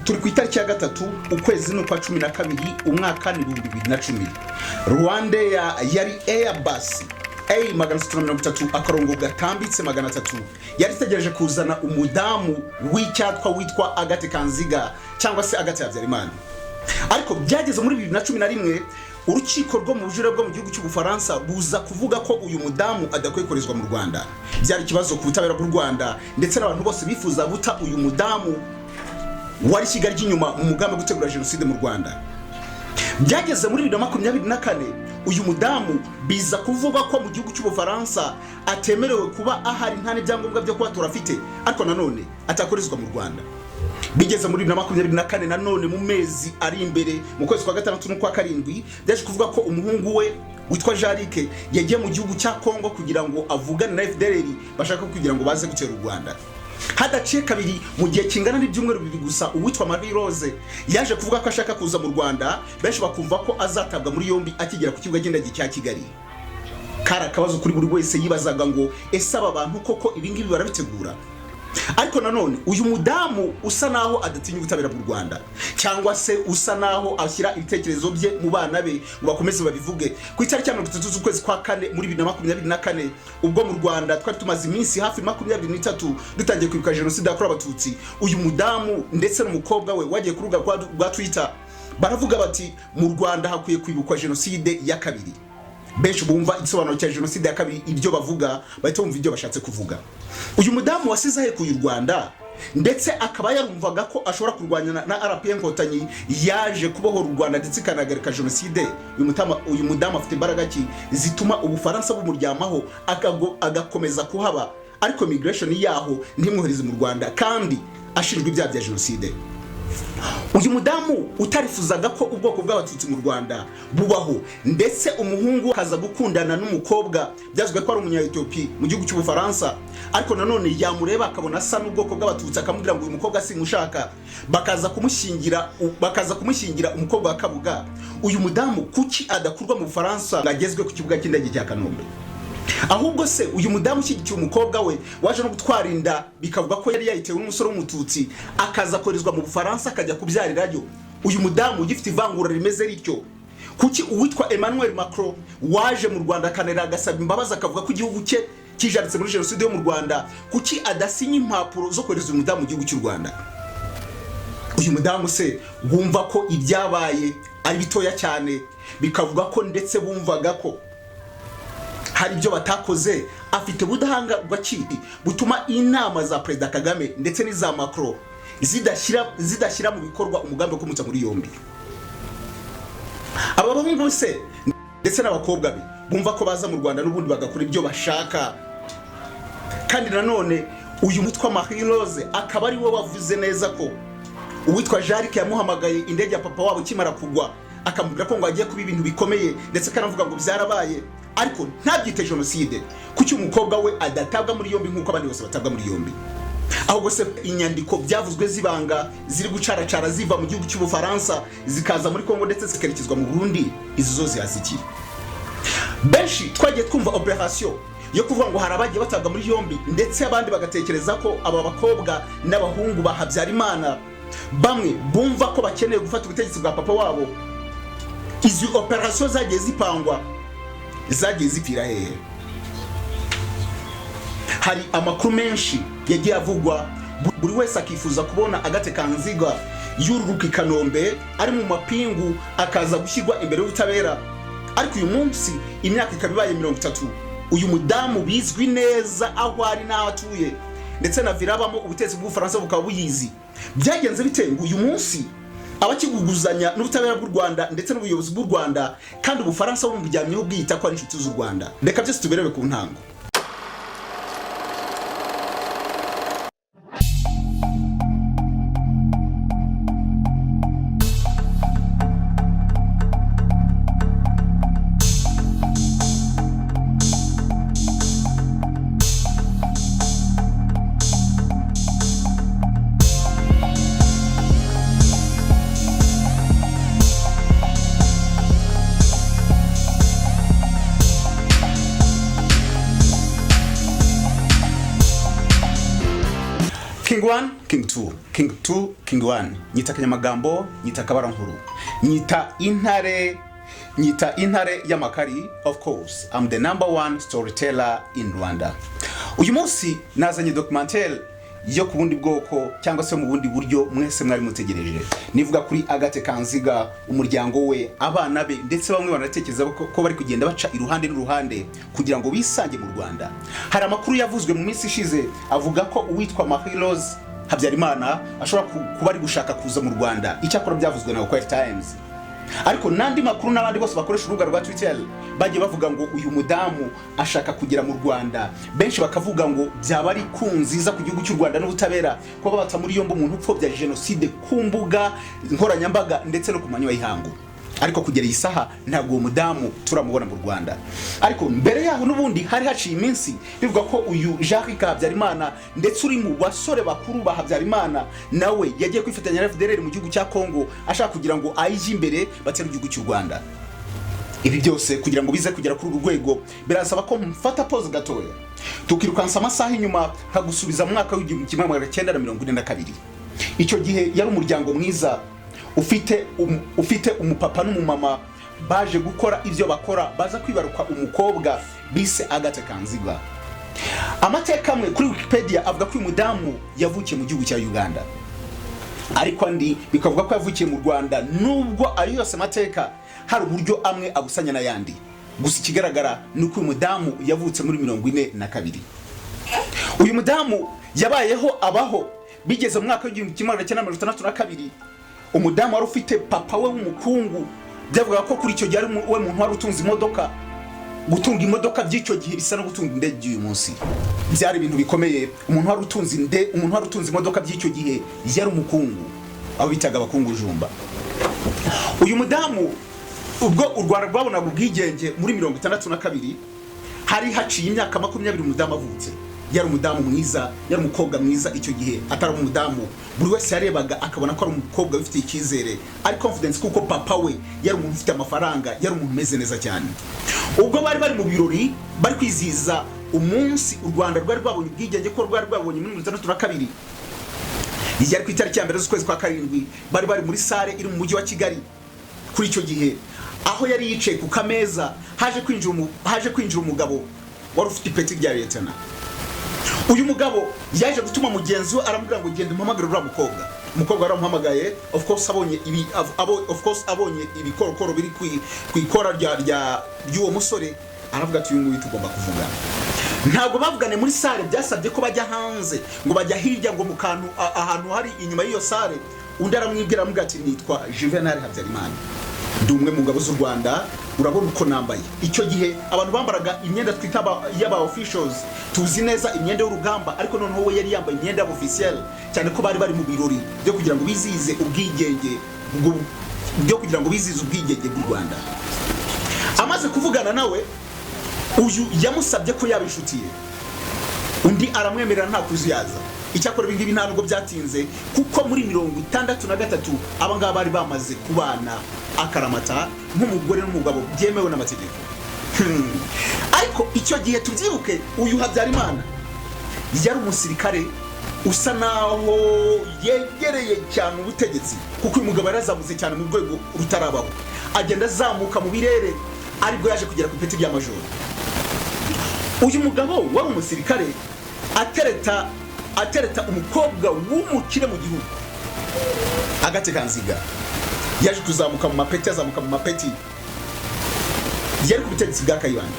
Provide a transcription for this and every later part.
Turi ku itariki ya 3, ukwezi ni ukwa 12, umwaka ni 2010. Rwandair yari Airbus A 330-300 yari itegereje kuzana umudamu w'icyatwa witwa Agathe Kanziga cyangwa se Agathe Habyarimana. Ariko byageze muri 2011, urukiko rwo mu bujurire bwo mu gihugu cy'Ubufaransa buza kuvuga ko uyu mudamu adakwiye koherezwa mu Rwanda. Byari ikibazo ku butabera bw'u Rwanda ndetse n'abantu bose bifuza guta uyu mudamu wari ishyiga ry'inyuma mu mugambi wo gutegura jenoside mu Rwanda. Byageze muri 2024, uyu mudamu biza kuvuga ko mu gihugu cy'Ubufaransa atemerewe kuba ahari, nta n'ibyangombwa byo kuhatura afite, ariko nanone atakorezwa mu Rwanda. Bigeze muri 2024 nanone, mu mezi ari imbere, mu kwezi kwa gatandatu n'ukwa karindwi, byaje kuvuga ko umuhungu we witwa Jarike yagiye mu gihugu cya Kongo kugira ngo avugane na FDLR bashaka kugira ngo baze gutera u Rwanda. Hadaciye kabiri, mu gihe kingana n'ibyumweru 2 gusa, uwitwa Marie Rose yaje kuvuga ko ashaka kuza mu Rwanda, benshi bakumva ko azatabwa muri yombi akigera ku kibuga cy'indege cya Kigali. Kari akabazo kuri buri wese yibazaga ngo: "Ese aba bantu koko ibi ngibi barabitegura?" Ariko nanone uyu mudamu usa naho adatinya ubutabera bw'u Rwanda, cyangwa se usa naho ashyira ibitekerezo bye mu bana be ngo bakomeze babivuge, ku itariki ya 30 z'ukwezi kwa kane muri 2024, ubwo mu Rwanda twari tumaze iminsi hafi 23 dutangiye kwibuka jenoside yakorewe Abatutsi, uyu mudamu ndetse n'umukobwa we wagiye ku rubuga rwa Twitter baravuga bati: "Mu Rwanda hakwiye kwibukwa jenoside ya kabiri." Benshi bumva igisobanuro cya jenoside ya kabiri, ibyo bavuga bahita bumva ibyo bashatse kuvuga. Uyu mudamu wasize ahekuye u Rwanda, ndetse akaba yarumvaga ko ashobora kurwanya na RPA Inkotanyi yaje kubohora u Rwanda ndetse ikanahagarika jenoside, uyu mudamu afite imbaraga ki zituma Ubufaransa bumuryamaho, agakomeza kuhaba, ariko migration yaho ntimwohereze mu Rwanda kandi ashinjwa ibyaha bya jenoside? Uyu mudamu utarifuzaga ko ubwoko bw'Abatutsi mu Rwanda bubaho, ndetse umuhungu akaza gukundana n'umukobwa byazwi ko ari Umunya-Ethiopie mu gihugu cy'Ubufaransa, ariko nanone yamureba akabona asa n'ubwoko bw'Abatutsi, akamubwira ngo: "Uyu mukobwa simushaka," bakaza kumushyingira umukobwa wa Kabuga. Uyu mudamu kuki adakurwa mu Bufaransa ngo agezwe ku kibuga cy'indege cya Kanombe? Ahubwo se uyu mudamu ushyigikiye umukobwa we waje no gutwara inda, bikavuga ko yari yayitewe n'umusore w'Umututsi, akaza koherezwa mu Bufaransa akajya kubyarirayo, uyu mudamu ugifite ivangura rimeze rityo, kuki uwitwa Emmanuel Macron waje mu Rwanda akanera agasaba imbabazi, akavuga ko igihugu cye kijaritse muri jenoside yo mu Rwanda, kuki adasinya impapuro zo kohereza uyu mudamu mu gihugu cy'u Rwanda? Uyu mudamu se wumva ko ibyabaye ari bitoya cyane, bikavuga ko ndetse bumvaga ko hari ibyo batakoze, afite ubudahangarwa ki butuma inama za Perezida Kagame ndetse n'iza Macron zidashyira mu bikorwa umugambi wo kumuta muri yombi? Aba bahungu se ndetse n'abakobwa be bumva ko baza mu Rwanda n'ubundi bagakora ibyo bashaka, kandi nanone uyu witwa Marie Rose akaba ari we wavuze neza ko uwitwa Jarike yamuhamagaye indege ya papa wabo ikimara kugwa, akamubwira ko ngo agiye kuba ibintu bikomeye, ndetse akanavuga ngo byarabaye ariko ntabyite jenoside, kuki umukobwa we adatabwa muri yombi nk'uko abandi bose batabwa muri yombi? Ahubwo se inyandiko byavuzwe zibanga ziri gucaracara ziva mu gihugu cy'Ubufaransa zikaza muri Kongo ndetse zikerekezwa mu Burundi, izo zo zihazikira? Benshi twagiye twumva operation yo kuvuga ngo hari abagiye batabwa muri yombi, ndetse abandi bagatekereza ko aba bakobwa n'abahungu ba Habyarimana bamwe bumva ko bakeneye gufata ubutegetsi bwa papa wabo. Izi operation zagiye zipangwa zagiye zipfira hehe? Hari amakuru menshi yagiye avugwa, buri wese akifuza kubona Agathe Kanziga yururuka i Kanombe ari mu mapingu, akaza gushyirwa imbere y'ubutabera. Ariko uyu munsi imyaka ikaba ibaye 30, uyu mudamu bizwi neza aho ari n'aho atuye, ndetse na villa abamo ubutegetsi bw'Ubufaransa bukaba buyizi. Byagenze bite ngo uyu munsi abakiguguzanya n'ubutabera bw'u Rwanda ndetse n'ubuyobozi bw'u Rwanda, kandi Ubufaransa bumuryamyeho bwiyita ko ari inshuti z'u Rwanda? Reka byose tuberebe ku ntango. 1, King 2, King 2, King 1. Nyita akanyamagambo, nyita akabarankuru, nyita intare, nyita intare y'amakari. Of course, I'm the number one storyteller in Rwanda. Uyu munsi nazanye documentaire yo ku bundi bwoko cyangwa se mu bundi buryo mwese mwari mutegereje. Nivuga kuri Agathe Kanziga, umuryango we, abana be, ndetse bamwe banatekereza ko bari kugenda baca iruhande n'uruhande kugira ngo bisange mu Rwanda. Hari amakuru yavuzwe mu minsi ishize avuga ko uwitwa Marie Rose Habyarimana ashobora kuba ari gushaka kuza mu Rwanda. Icyakora byavuzwe na Okwel Times, ariko n'andi makuru n'abandi bose bakoresha urubuga rwa Twitter bagiye bavuga ngo uyu mudamu ashaka kugera mu Rwanda. Benshi bakavuga ngo byaba ari ku nziza ku gihugu cy'u Rwanda n'ubutabera kuba bata muri yombi umuntu upfobya jenoside ku mbuga nkoranyambaga ndetse no ku manywa y'ihangu. Ariko kugera iyi saha ntabwo uwo mudamu turamubona mu Rwanda. Ariko mbere yaho n'ubundi hari haciye iminsi bivuga ko uyu Jacques Habyarimana, ndetse uri mu basore bakuru ba Habyarimana, nawe yagiye kwifatanya na FDLR mu gihugu cya Congo, ashaka kugira ngo ayije imbere batere igihugu cy'u Rwanda. Ibi byose kugira ngo bize kugera kuri uru rwego birasaba ko mfata pause gatoya, tukirukansa amasaha inyuma, nkagusubiza mu mwaka w'1942. Icyo gihe yari umuryango mwiza ufite umupapa n'umumama baje gukora ibyo bakora, baza kwibaruka umukobwa bise Agathe Kanziga. Amateka amwe kuri Wikipedia avuga ko uyu mudamu yavukiye mu gihugu cya Uganda, ariko andi bikavuga ko yavukiye mu Rwanda. Nubwo ayo yose mateka hari uburyo amwe abusanya n'ayandi, gusa ikigaragara ni uko uyu mudamu yavutse muri 42. Uyu mudamu yabayeho, abaho bigeze mu mwaka w'1962. Umudamu wari ufite papa we w'umukungu, byavuga ko kuri icyo gihe ari we muntu wari utunze imodoka. Gutunga imodoka by'icyo gihe bisa no gutunga indege y'uyu munsi, byari ibintu bikomeye. Umuntu wari utunze imodoka by'icyo gihe yari umukungu, abo bitaga abakungujumba. Uyu mudamu, ubwo u Rwanda rwabonaga ubwigenge muri 62, hari haciye imyaka 20 umudamu avutse. Yari umudamu mwiza, yari umukobwa mwiza. Icyo gihe atari umudamu buri wese yarebaga akabona ko ari umukobwa wifitiye icyizere, ari confidence, kuko papa we yari umuntu ufite amafaranga, yari umuntu umeze neza cyane. Ubwo bari bari mu birori, bari kwizihiza umunsi u Rwanda rwari rwabonye ubwigenge, ko rwari rwabonye muri 62, yari ku itariki ya 1 z'ukwezi kwa karindwi. Bari bari muri salle iri mu mujyi wa Kigali. Kuri icyo gihe, aho yari yicaye ku kameza, haje kwinjira umugabo wari ufite ipeti rya liyetena. Uyu mugabo yaje gutuma mugenzi we, aramubwira ngo: "Genda umuhamagare uriya mukobwa." Umukobwa yaramuhamagaye. Of course abonye ibikorokoro biri ku ikora rya rya ry'uwo musore, aravuga ati: "Uyu nguyu tugomba kuvugana." Ntabwo bavugane muri salle, byasabye ko bajya hanze, ngo bajya hirya, ngo mu kantu ahantu hari inyuma y'iyo salle. Undi aramwibwira, aramubwira ati: "Nitwa Juvenal Habyarimana, ndi umwe mu ngabo z'u Rwanda. Urabona uko nambaye." Icyo gihe abantu bambaraga imyenda twita y'aba officials, tuzi neza imyenda y'urugamba, ariko noneho we yari yambaye imyenda y'officiel, cyane ko bari bari mu birori byo kugira ngo bizihize ubwigenge byo kugira ngo bizihize ubwigenge bw'u Rwanda. Amaze kuvugana nawe, uyu yamusabye ko yaba inshuti ye, undi aramwemerera nta kuzuyaza. Icyakora ibi ngibi nta nubwo byatinze, kuko muri 63 aba ngaba bari bamaze kubana akaramata nk'umugore n'umugabo byemewe n'amategeko. Ariko icyo gihe tubyibuke, uyu Habyarimana yari umusirikare usa naho yegereye cyane ubutegetsi, kuko uyu mugabo yarazamutse cyane mu rwego rutarabaho, agenda azamuka mu birere, aribwo yaje kugera ku ipeti rya majoro. Uyu mugabo wari umusirikare atereta umukobwa w'umukire mu gihugu, Agathe Kanziga, yaje kuzamuka mu mapeti, azamuka mu mapeti, yari ku butegetsi bwa Kayibanda.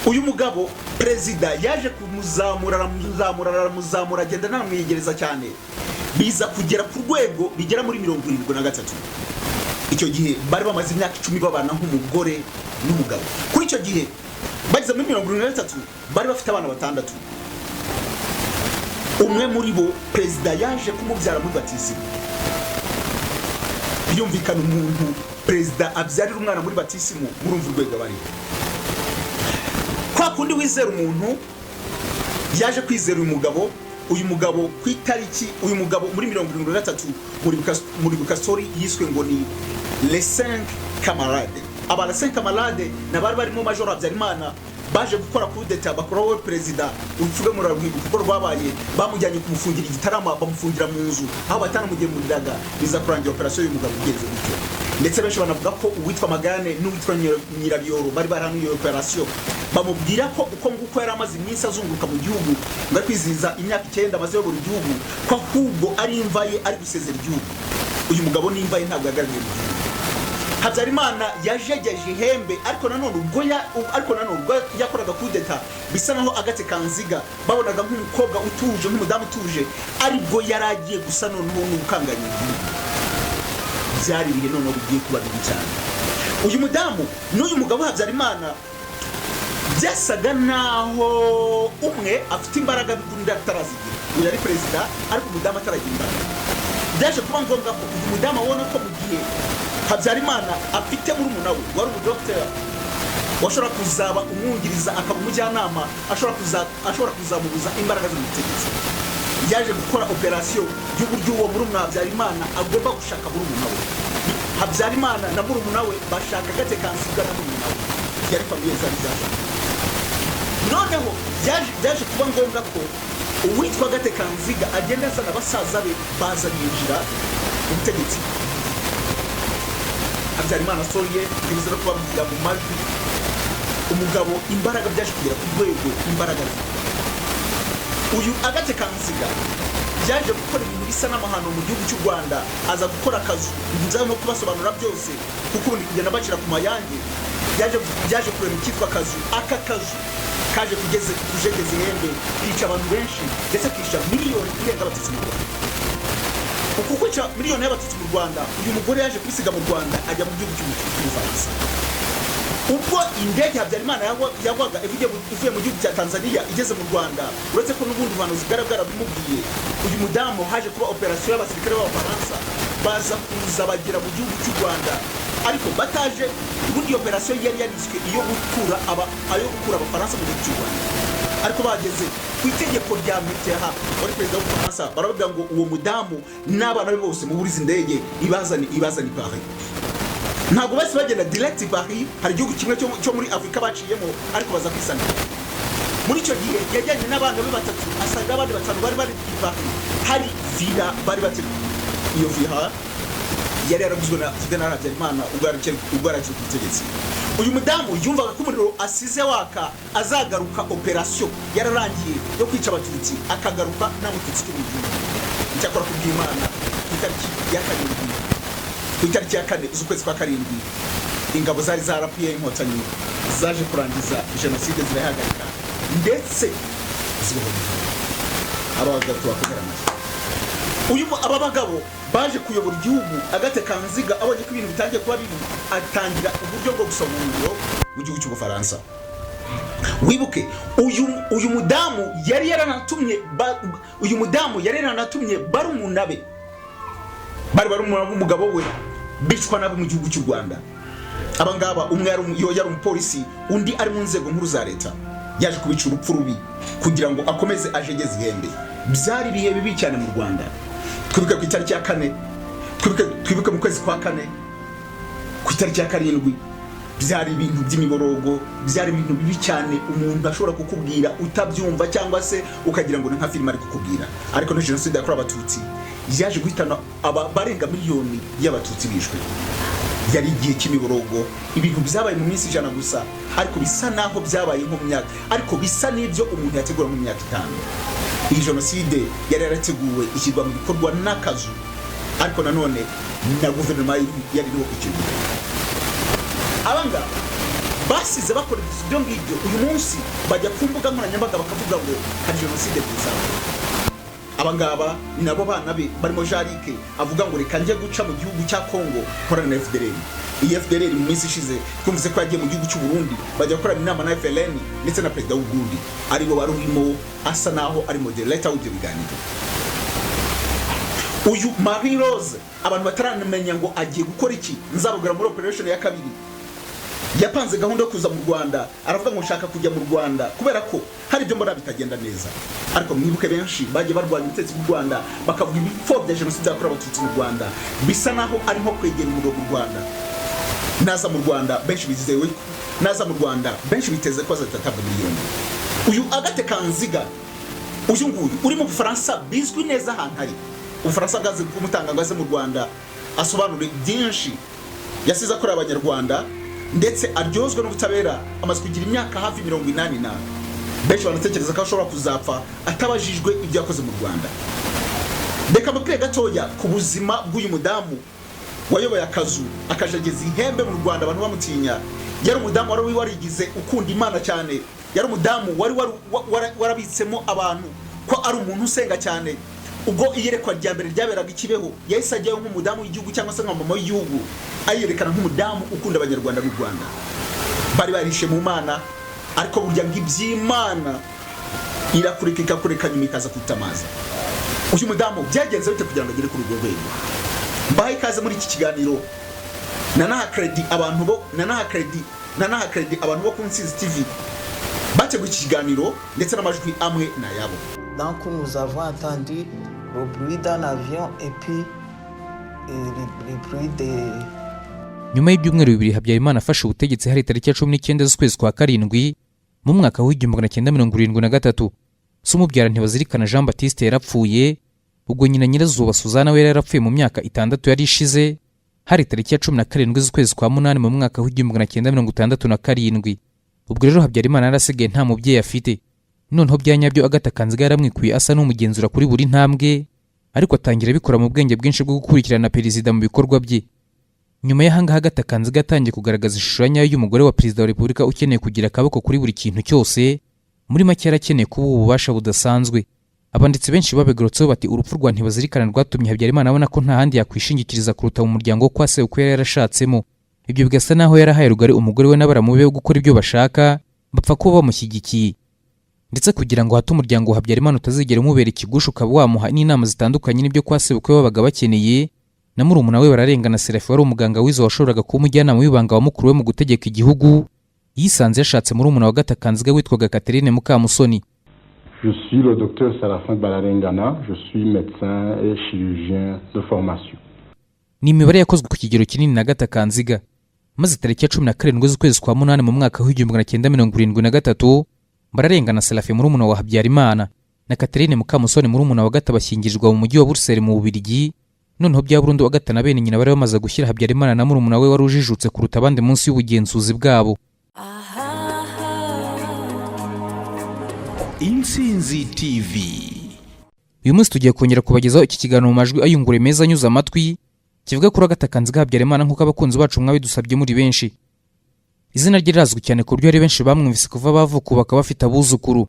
Uyu mugabo perezida yaje kumuzamura, aramuzamura, aramuzamura, agenda anamwiyegereza cyane, biza kugera ku rwego bigera muri 73. Icyo gihe bari bamaze imyaka 10 babana nk'umugore n'umugabo. Kuri icyo gihe bageze muri 73, bari bafite abana batandatu. Umwe muri bo perezida yaje kumubyara muri batisimu. Birumvikana, umuntu perezida abyarira umwana muri batisimu, murumva urwego bariho. Kwa kundi wizera umuntu, yaje kwizera uyu mugabo. Uyu mugabo ku itariki, uyu mugabo muri 73, muribuka story yiswe ngo ni Les Cinq Camarades. Aba Les Cinq Camarades ni abari barimo Major Habyarimana, Baje gukora kudeta, bakuraho perezida. Urupfu rwe murarwibuka kuko rwabaye, bamujyanye kumufungira igitarama, bamufungira mu nzu aho batanamugemuriraga. Biza kurangira operasiyo y'umugabo igenze gutyo. Ndetse benshi banavuga ko uwitwa Magane n'uwitwa Nyirabiyoro bari barahanuye iyo operasiyo, bamubwira ko uko nguko yari amaze iminsi azunguruka mu gihugu ngo ari kwizihiza imyaka 9 amaze ayobora igihugu, ko ahubwo ari imva ye, ari gusezera igihugu. Uyu mugabo n'imva ye ntabwo yagaragaye mu gihugu. Habyarimana yajegeje ihembe, ariko nanone ubwo yakoraga kudeta, bisa naho Agathe Kanziga babonaga nk'umukobwa utuje, nk'umudamu utuje, aribwo yari agiye gusa noneho n'ubukanganya igihugu. Byari ibihe noneho bigiye kuba bibi cyane. Uyu mudamu n'uyu mugabo Habyarimana byasaga naho umwe afite imbaraga undi atarazigira. Uyu yari perezida, ariko umudamu ataragira imbaraga. Byaje kuba ngombwa ko uyu mudamu abona ko mu gihe Habyarimana afite murumuna we wari umudogiteri washobora kuzaba umwungiriza, akaba umujyanama, ashobora kuzamubuza imbaraga zo mu butegetsi. Yaje gukora operasiyo y'uburyo uwo murumuna Habyarimana agomba gushaka murumuna we. Habyarimana na murumuna we bashaka Agathe Kanziga na murumuna we, yari famille zari zashaka. Noneho byaje kuba ngombwa ko uwitwa Agathe Kanziga agenda azana basaza be, baza binjira mu butegetsi. Habyarimana asoye ndibuze no kubabwira mu majwi. Umugabo imbaraga byaje kugera ku rwego imbaraga ze. Uyu Agathe Kanziga yaje gukora ibintu bisa n'amahano mu gihugu cy'u Rwanda, aza gukora akazu. Nza no kubasobanura byose kuko ubu ndi kugenda bacira ku mayange. Yaje kurema icyitwa akazu. Aka kazu kaje kugeze kujegeza ihembe, kica abantu benshi, ndetse kisha miliyoni irenga abatutsi mu Rwanda. Uku kwica miliyoni y'abatutsi mu Rwanda, uyu mugore yaje kubisiga mu Rwanda, ajya mu gihugu cy'Ubufaransa. Ubwo indege Habyarimana yagwaga ivuye mu gihugu cya Tanzania igeze mu Rwanda, uretse ko n'ubundi buhanuzi bwari bwarabimubwiye, uyu mudamu haje kuba operasiyo y'abasirikare b'Abafaransa, baza kuza bagera mu gihugu cy'u Rwanda, ariko bataje. Ubundi iyo operasiyo yari yariswe iyo gukura aba ayo gukura Abafaransa mu gihugu cy'u Rwanda, ariko bageze ku itegeko rya Mitterrand wari perezida w'Ubufaransa, baravuga ngo uwo mudamu n'abana be bose muburize indege ibazane i Paris. Ntabwo bahise bagenda direct i Paris, hari igihugu kimwe cyo muri Afurika baciyemo, ariko baza kwisanga. Muri icyo gihe yajyanye n'abana be batatu, asanga abandi batanu bari bari i Paris, hari villa bari bateguye. Iyo villa yari yaraguzwe na Juvenal Habyarimana ubwo yari akiri ku butegetsi. Uyu mudamu yumvaga ko umuriro asize waka, azagaruka operasiyo yararangiye yo kwica abatutsi, akagaruka nta mututsi uri mu gihugu. Icyakora kubw'Imana, ku itariki ya 7, ku itariki ya 4 z'ukwezi kwa 7, ingabo zari zarapfuye, Inkotanyi zaje kurangiza jenoside, zirayihagarika ndetse zibohora igihugu. Aba bagabo tubakomera amashyi. Aba bagabo baje kuyobora igihugu. Agathe Kanziga abonye ko ibintu bitangiye kuba bibi, atangira uburyo bwo gusaba ubuhungiro mu gihugu cy'Ubufaransa. Wibuke uyu mudamu yari yaranatumye barumuna be, bari barumuna b'umugabo we, bicwa nabo mu gihugu cy'u Rwanda. Aba ngaba umwe yari umupolisi, undi ari mu nzego nkuru za leta. Yaje kubica urupfu rubi kugira ngo akomeze ajegeze ihembe. Byari ibihe bibi cyane mu Rwanda. Twibuke ku itariki ya 4, twibuke mu kwezi kwa 4 ku itariki ya 7, byari ibintu by'imiborogo, byari ibintu bibi cyane umuntu ashobora kukubwira utabyumva, cyangwa se ukagira ngo ni nka filime ari kukubwira. Ariko ni jenoside yakorewe abatutsi yaje guhitana aba barenga miliyoni y'abatutsi bishwe. Yari igihe cy'imiborogo. Ibintu byabaye mu minsi 100 gusa, ariko bisa naho byabaye nko mu myaka, ariko bisa n'ibyo umuntu yategura mu myaka 5. Iyi jenoside yari yarateguwe, ishyirwa mu bikorwa n'akazu, ariko nanone na guverinoma yari iriho icyo gihe. Abangaba basize bakora ibyo ngibyo. Uyu munsi bajya ku mbuga nkoranyambaga bakavuga ngo hari jenoside ebyiri. Abangaba ni nabo bana be barimo Jarike avuga ngo reka njye guca mu gihugu cya Congo nkorana na FDLR. Iyi FDLR mu minsi ishize twumvise ko yagiye mu gihugu cy'u Burundi, bajya gukorana inama na FLN ndetse na perezida w'u Burundi, ariwe wari urimo asa naho ari moderator w'ibyo biganiro. Uyu Marie Rose abantu bataramenya ngo agiye gukora iki, nzababwira muri operation ya kabiri. Yapanze gahunda yo kuza mu Rwanda, aravuga ngo nshaka kujya mu Rwanda kubera ko hari ibyo mbona bitagenda neza. Ariko mwibuke benshi bagiye barwanya ubutegetsi bw'u Rwanda, bakavuga ibipfobya jenoside yakorewe abatutsi mu Rwanda, bisa naho ari nko kwegera umuriro mu Rwanda. Naza mu Rwanda, benshi bizewe, naza mu Rwanda benshi biteze ko azahita atabwa muri yombi. Uyu Agathe Kanziga, uyu nguyu uri mu Bufaransa, bizwi neza ahantu ari. Ubufaransa bwaze kumutanga ngo aze mu Rwanda asobanure byinshi yasize akorera Abanyarwanda, ndetse aryozwe n'ubutabera. Amaze kugira imyaka hafi 80 na benshi banatekereza ko ashobora kuzapfa atabajijwe ibyo yakoze mu Rwanda. Reka mbabwire gatoya ku buzima bw'uyu mudamu wayoboye akazu akajageza ihembe mu Rwanda, abantu bamutinya. Yari umudamu wari warigize ukunda Imana cyane, yari umudamu wari warabitsemo abantu ko ari umuntu usenga cyane. Ubwo iyerekwa rya mbere ryaberaga i Kibeho, yahise ajyayo nk'umudamu w'igihugu cyangwa se nka mama w'igihugu, ayerekana nk'umudamu ukunda Abanyarwanda n'u Rwanda. Bari barishe mu Mana, ariko burya ngo iby'Imana irakureka ikakureka, nyuma ikaza kwitamaza. Uyu mudamu byagenze bite kugira ngo agere kuri urwo rwego? Mbahaye ikaze muri iki kiganiro. Nanaha credit abantu bo ku Nsinzi TV bateguye iki kiganiro, ndetse n'amajwi amwe ni ayabo. Donc nous avons entendu le bruit d'un avion et puis le bruit des Nyuma y'ibyumweru 2 Habyarimana afashe ubutegetsi, hari tariki ya 19 z'ukwezi kwa karindwi mu mwaka w'1973, se umubyara Ntibazirikana Jean Baptiste yarapfuye. Ubwo nyina Nyirazuba Suzana we yari yarapfuye mu myaka 6 yari ishize, hari tariki ya 17 z'ukwezi kwa munani mu mwaka w'1967. Ubwo rero Habyarimana yarasigaye nta mubyeyi afite. Noneho bya nyabyo, Agathe Kanziga yaramwikuye, asa n'umugenzura kuri buri ntambwe, ariko atangira abikora mu bwenge bwinshi bwo gukurikirana perezida mu bikorwa bye. Nyuma y'ahangaha, Agathe Kanziga yatangiye kugaragaza ishusho ya nyayo y'umugore wa perezida wa repubulika ukeneye kugira akaboko kuri buri kintu cyose. Muri make, yarakeneye kuba ububasha budasanzwe. Abanditsi benshi babigarutseho bati: "Urupfu rwa Ntibazirikana rwatumye Habyarimana abona ko nta handi yakwishingikiriza kuruta mu muryango wo kwa sebukwe yari yarashatsemo." Ibyo bigasa naho yarahaye rugari umugore we n'abaramu be gukora ibyo bashaka, bapfa kuba bamushyigikiye. Ndetse kugira ngo hato umuryango wa Habyarimana utazigera umubera ikigusha, ukaba wamuha n'inama zitandukanye n'ibyo kwa sebukwe babaga bakeneye, na murumuna we Bararengana Serafi, wari umuganga wize washoboraga kuba umujyanama w'ibanga wa mukuru we mu gutegeka igihugu, yisanze yashatse murumuna wa Agathe Kanziga witwaga Catherine Mukamusoni. Je suis le docteur Séraphin Bararengana, je suis médecin et chirurgien de formation. Ni imibare yakozwe ku kigero kinini na Agathe Kanziga, maze tariki ya 17 z'ukwezi kwa munani mu mwaka w'1973, Bararengana Serafi murumuna wa Habyarimana na Catherine Mukamusoni murumuna wa Agathe bashyingirirwa mu mujyi wa Buruseli mu Bubiligi. Noneho bya burundu, Agathe na bene nyina bari bamaze gushyira Habyarimana na murumuna we wari ujijutse kuruta abandi munsi y'ubugenzuzi bwabo. Intsinzi TV. Uyu munsi tugiye kongera kubagezaho iki kiganiro mu majwi ayunguruye meza anyuze amatwi, kivuga kuri Agathe Kanziga Habyarimana, nk'uko abakunzi bacu mwabidusabye muri benshi. Izina rye rirazwi cyane ku buryo hari benshi bamwumvise kuva bavuka, bakaba bafite abuzukuru.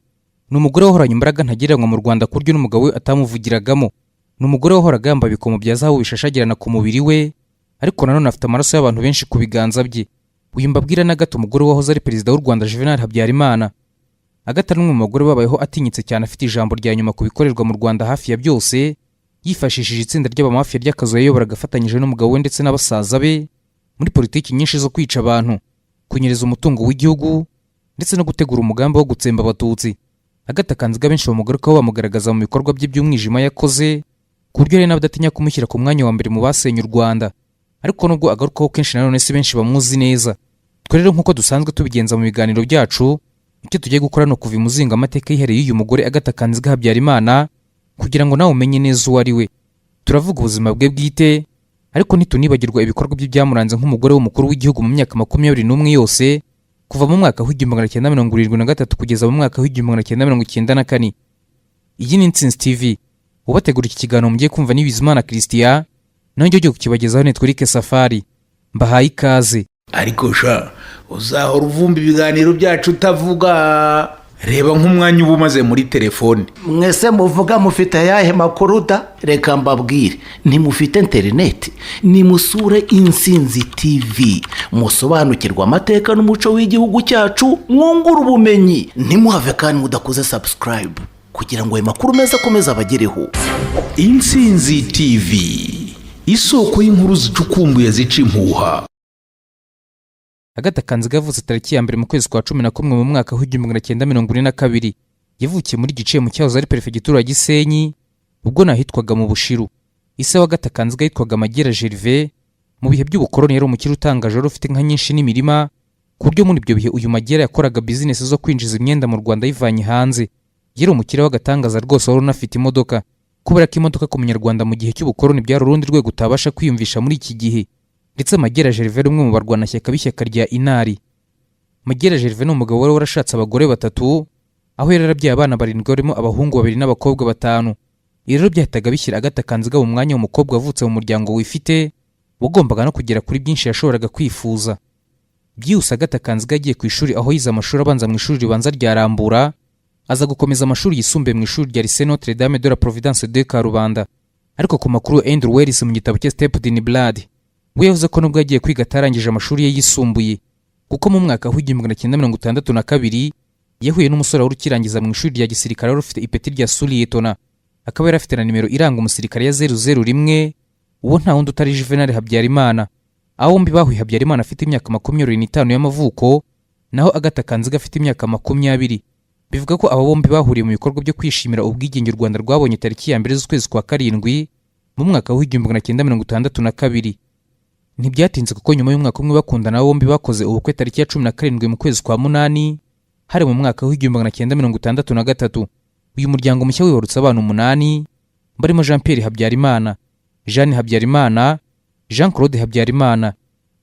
Ni umugore wahoranye imbaraga ntagereranywa mu Rwanda, ku buryo n'umugabo we atamuvugiragamo. Ni umugore wahoraga yambaye ibikomo bya zahabu bishashagirana ku mubiri we, ariko nanone afite amaraso y'abantu benshi ku biganza bye. Uyu mbabwira na gato umugore wahoze ari perezida w'u Rwanda Juvenal Habyarimana. Agathe ni umwe mu bagore babayeho atinyitse cyane, afite ijambo rya nyuma ku bikorerwa mu Rwanda hafi ya byose, yifashishije itsinda ry'abamafiya ry'akazu yayoboraga afatanyije n'umugabo we ndetse n'abasaza be, muri politiki nyinshi zo kwica abantu, kunyereza umutungo w'igihugu, ndetse no gutegura umugambi wo gutsemba Abatutsi. Agathe Kanziga benshi bamugarukaho, bamugaragaza mu bikorwa bye by'umwijima yakoze, ku buryo hari n'abadatinya kumushyira ku mwanya wa mbere mu basenye u Rwanda. Ariko nubwo agarukaho kenshi, nanone si benshi bamuzi neza. Twe rero, nk'uko dusanzwe tubigenza mu biganiro byacu, icyo tugiye gukora ni ukuva imuzinga amateka yihariye y'uyu mugore Agathe Kanziga Habyarimana, kugira ngo nawe umenye neza uwo ari we. Turavuga ubuzima bwe bwite, ariko ntitunibagirwa ibikorwa bye byamuranze nk'umugore w'umukuru w'igihugu mu myaka 21 yose, kuva mu mwaka w'1973 kugeza mu mwaka w'1994. Iyi ni Intsinzi TV. Ubategura iki kiganiro mugiye kumva ni Bizimana Christian, naho njye ugiye kukibagezaho ni Twirike Safari. Mbahaye ikaze. Ariko sha, uzahora uvumba ibiganiro byacu utavuga? Reba nk'umwanya uba umaze muri telefone. Mwese muvuga mufite ayahe makuru da? Reka mbabwire, ntimufite interineti? Nimusure Insinzi TV, musobanukirwe amateka n'umuco w'igihugu cyacu, mwungure ubumenyi. Ntimuhave kandi mudakoze subscribe kugira ngo ayo makuru meza akomeze abagereho. Intsinzi TV, isoko y'inkuru zicukumbuye zica impuha. Agathe Kanziga yavutse tariki ya 1 mu kwezi kwa 11 mu mwaka w'1942. Yavukiye muri Giciye, mu cyahoze ari perefegitura ya Gisenyi, ubwo nahitwaga mu Bushiru. Ise wa Agathe Kanziga yitwaga Magera Gervais. Mu bihe by'ubukoroni yari umukire utangaje, wari ufite inka nyinshi n'imirima, ku buryo muri ibyo bihe uyu Magera yakoraga bizinesi zo kwinjiza imyenda mu Rwanda ayivanye hanze. Yari umukire w'agatangaza rwose, wari unafite imodoka, kubera ko imodoka ku Munyarwanda mu gihe cy'ubukoroni byari urundi rwego utabasha kwiyumvisha muri iki gihe. Ndetse Magera Gervais, umwe mu barwanashyaka b'ishyaka rya Inari. Magera Gervais ni umugabo wari warashatse abagore batatu, aho yari yarabyaye abana barindwi, barimo abahungu babiri n'abakobwa batanu. Ibi rero byahitaga bishyira Agatha Kanziga mu mwanya w'umukobwa wavutse mu muryango wifite, wagombaga no kugera kuri byinshi yashoboraga kwifuza. Byihuse, Agatha Kanziga yagiye ku ishuri, aho yize amashuri abanza mu ishuri ribanza rya Rambura, aza gukomeza amashuri yisumbuye mu ishuri rya Lycée Notre Dame de la Providence de Karubanda. Ariko ku makuru ya Andrew Wells mu gitabo cye Steeped in Blood, we yavuze ko nubwo yagiye kwiga atarangije amashuri ye yisumbuye, kuko mu mwaka w'1962 yahuye n'umusore wari ukirangiza mu ishuri rya gisirikare, wari ufite ipeti rya sous-lieutenant, akaba yari afite na nimero iranga umusirikare ya 001. Uwo nta wundi utari Juvenal Habyarimana. Aho bombi bahuye, Habyarimana afite imyaka 25 y'amavuko, naho Agatha Kanziga afite imyaka 20. Bivuga ko aba bombi bahuriye mu bikorwa byo kwishimira ubwigenge u Rwanda rwabonye tariki ya 1 z'ukwezi kwa karindwi mu mwaka w'1962. Ntibyatinze, kuko nyuma y'umwaka umwe bakundana, bombi bakoze ubukwe tariki ya 17 mu kwezi kwa munani, hari mu mwaka w'1963. Uyu muryango mushya wibarutse abana umunani, barimo Jean Pierre Habyarimana, Jeanne Habyarimana, Jean Claude Habyarimana,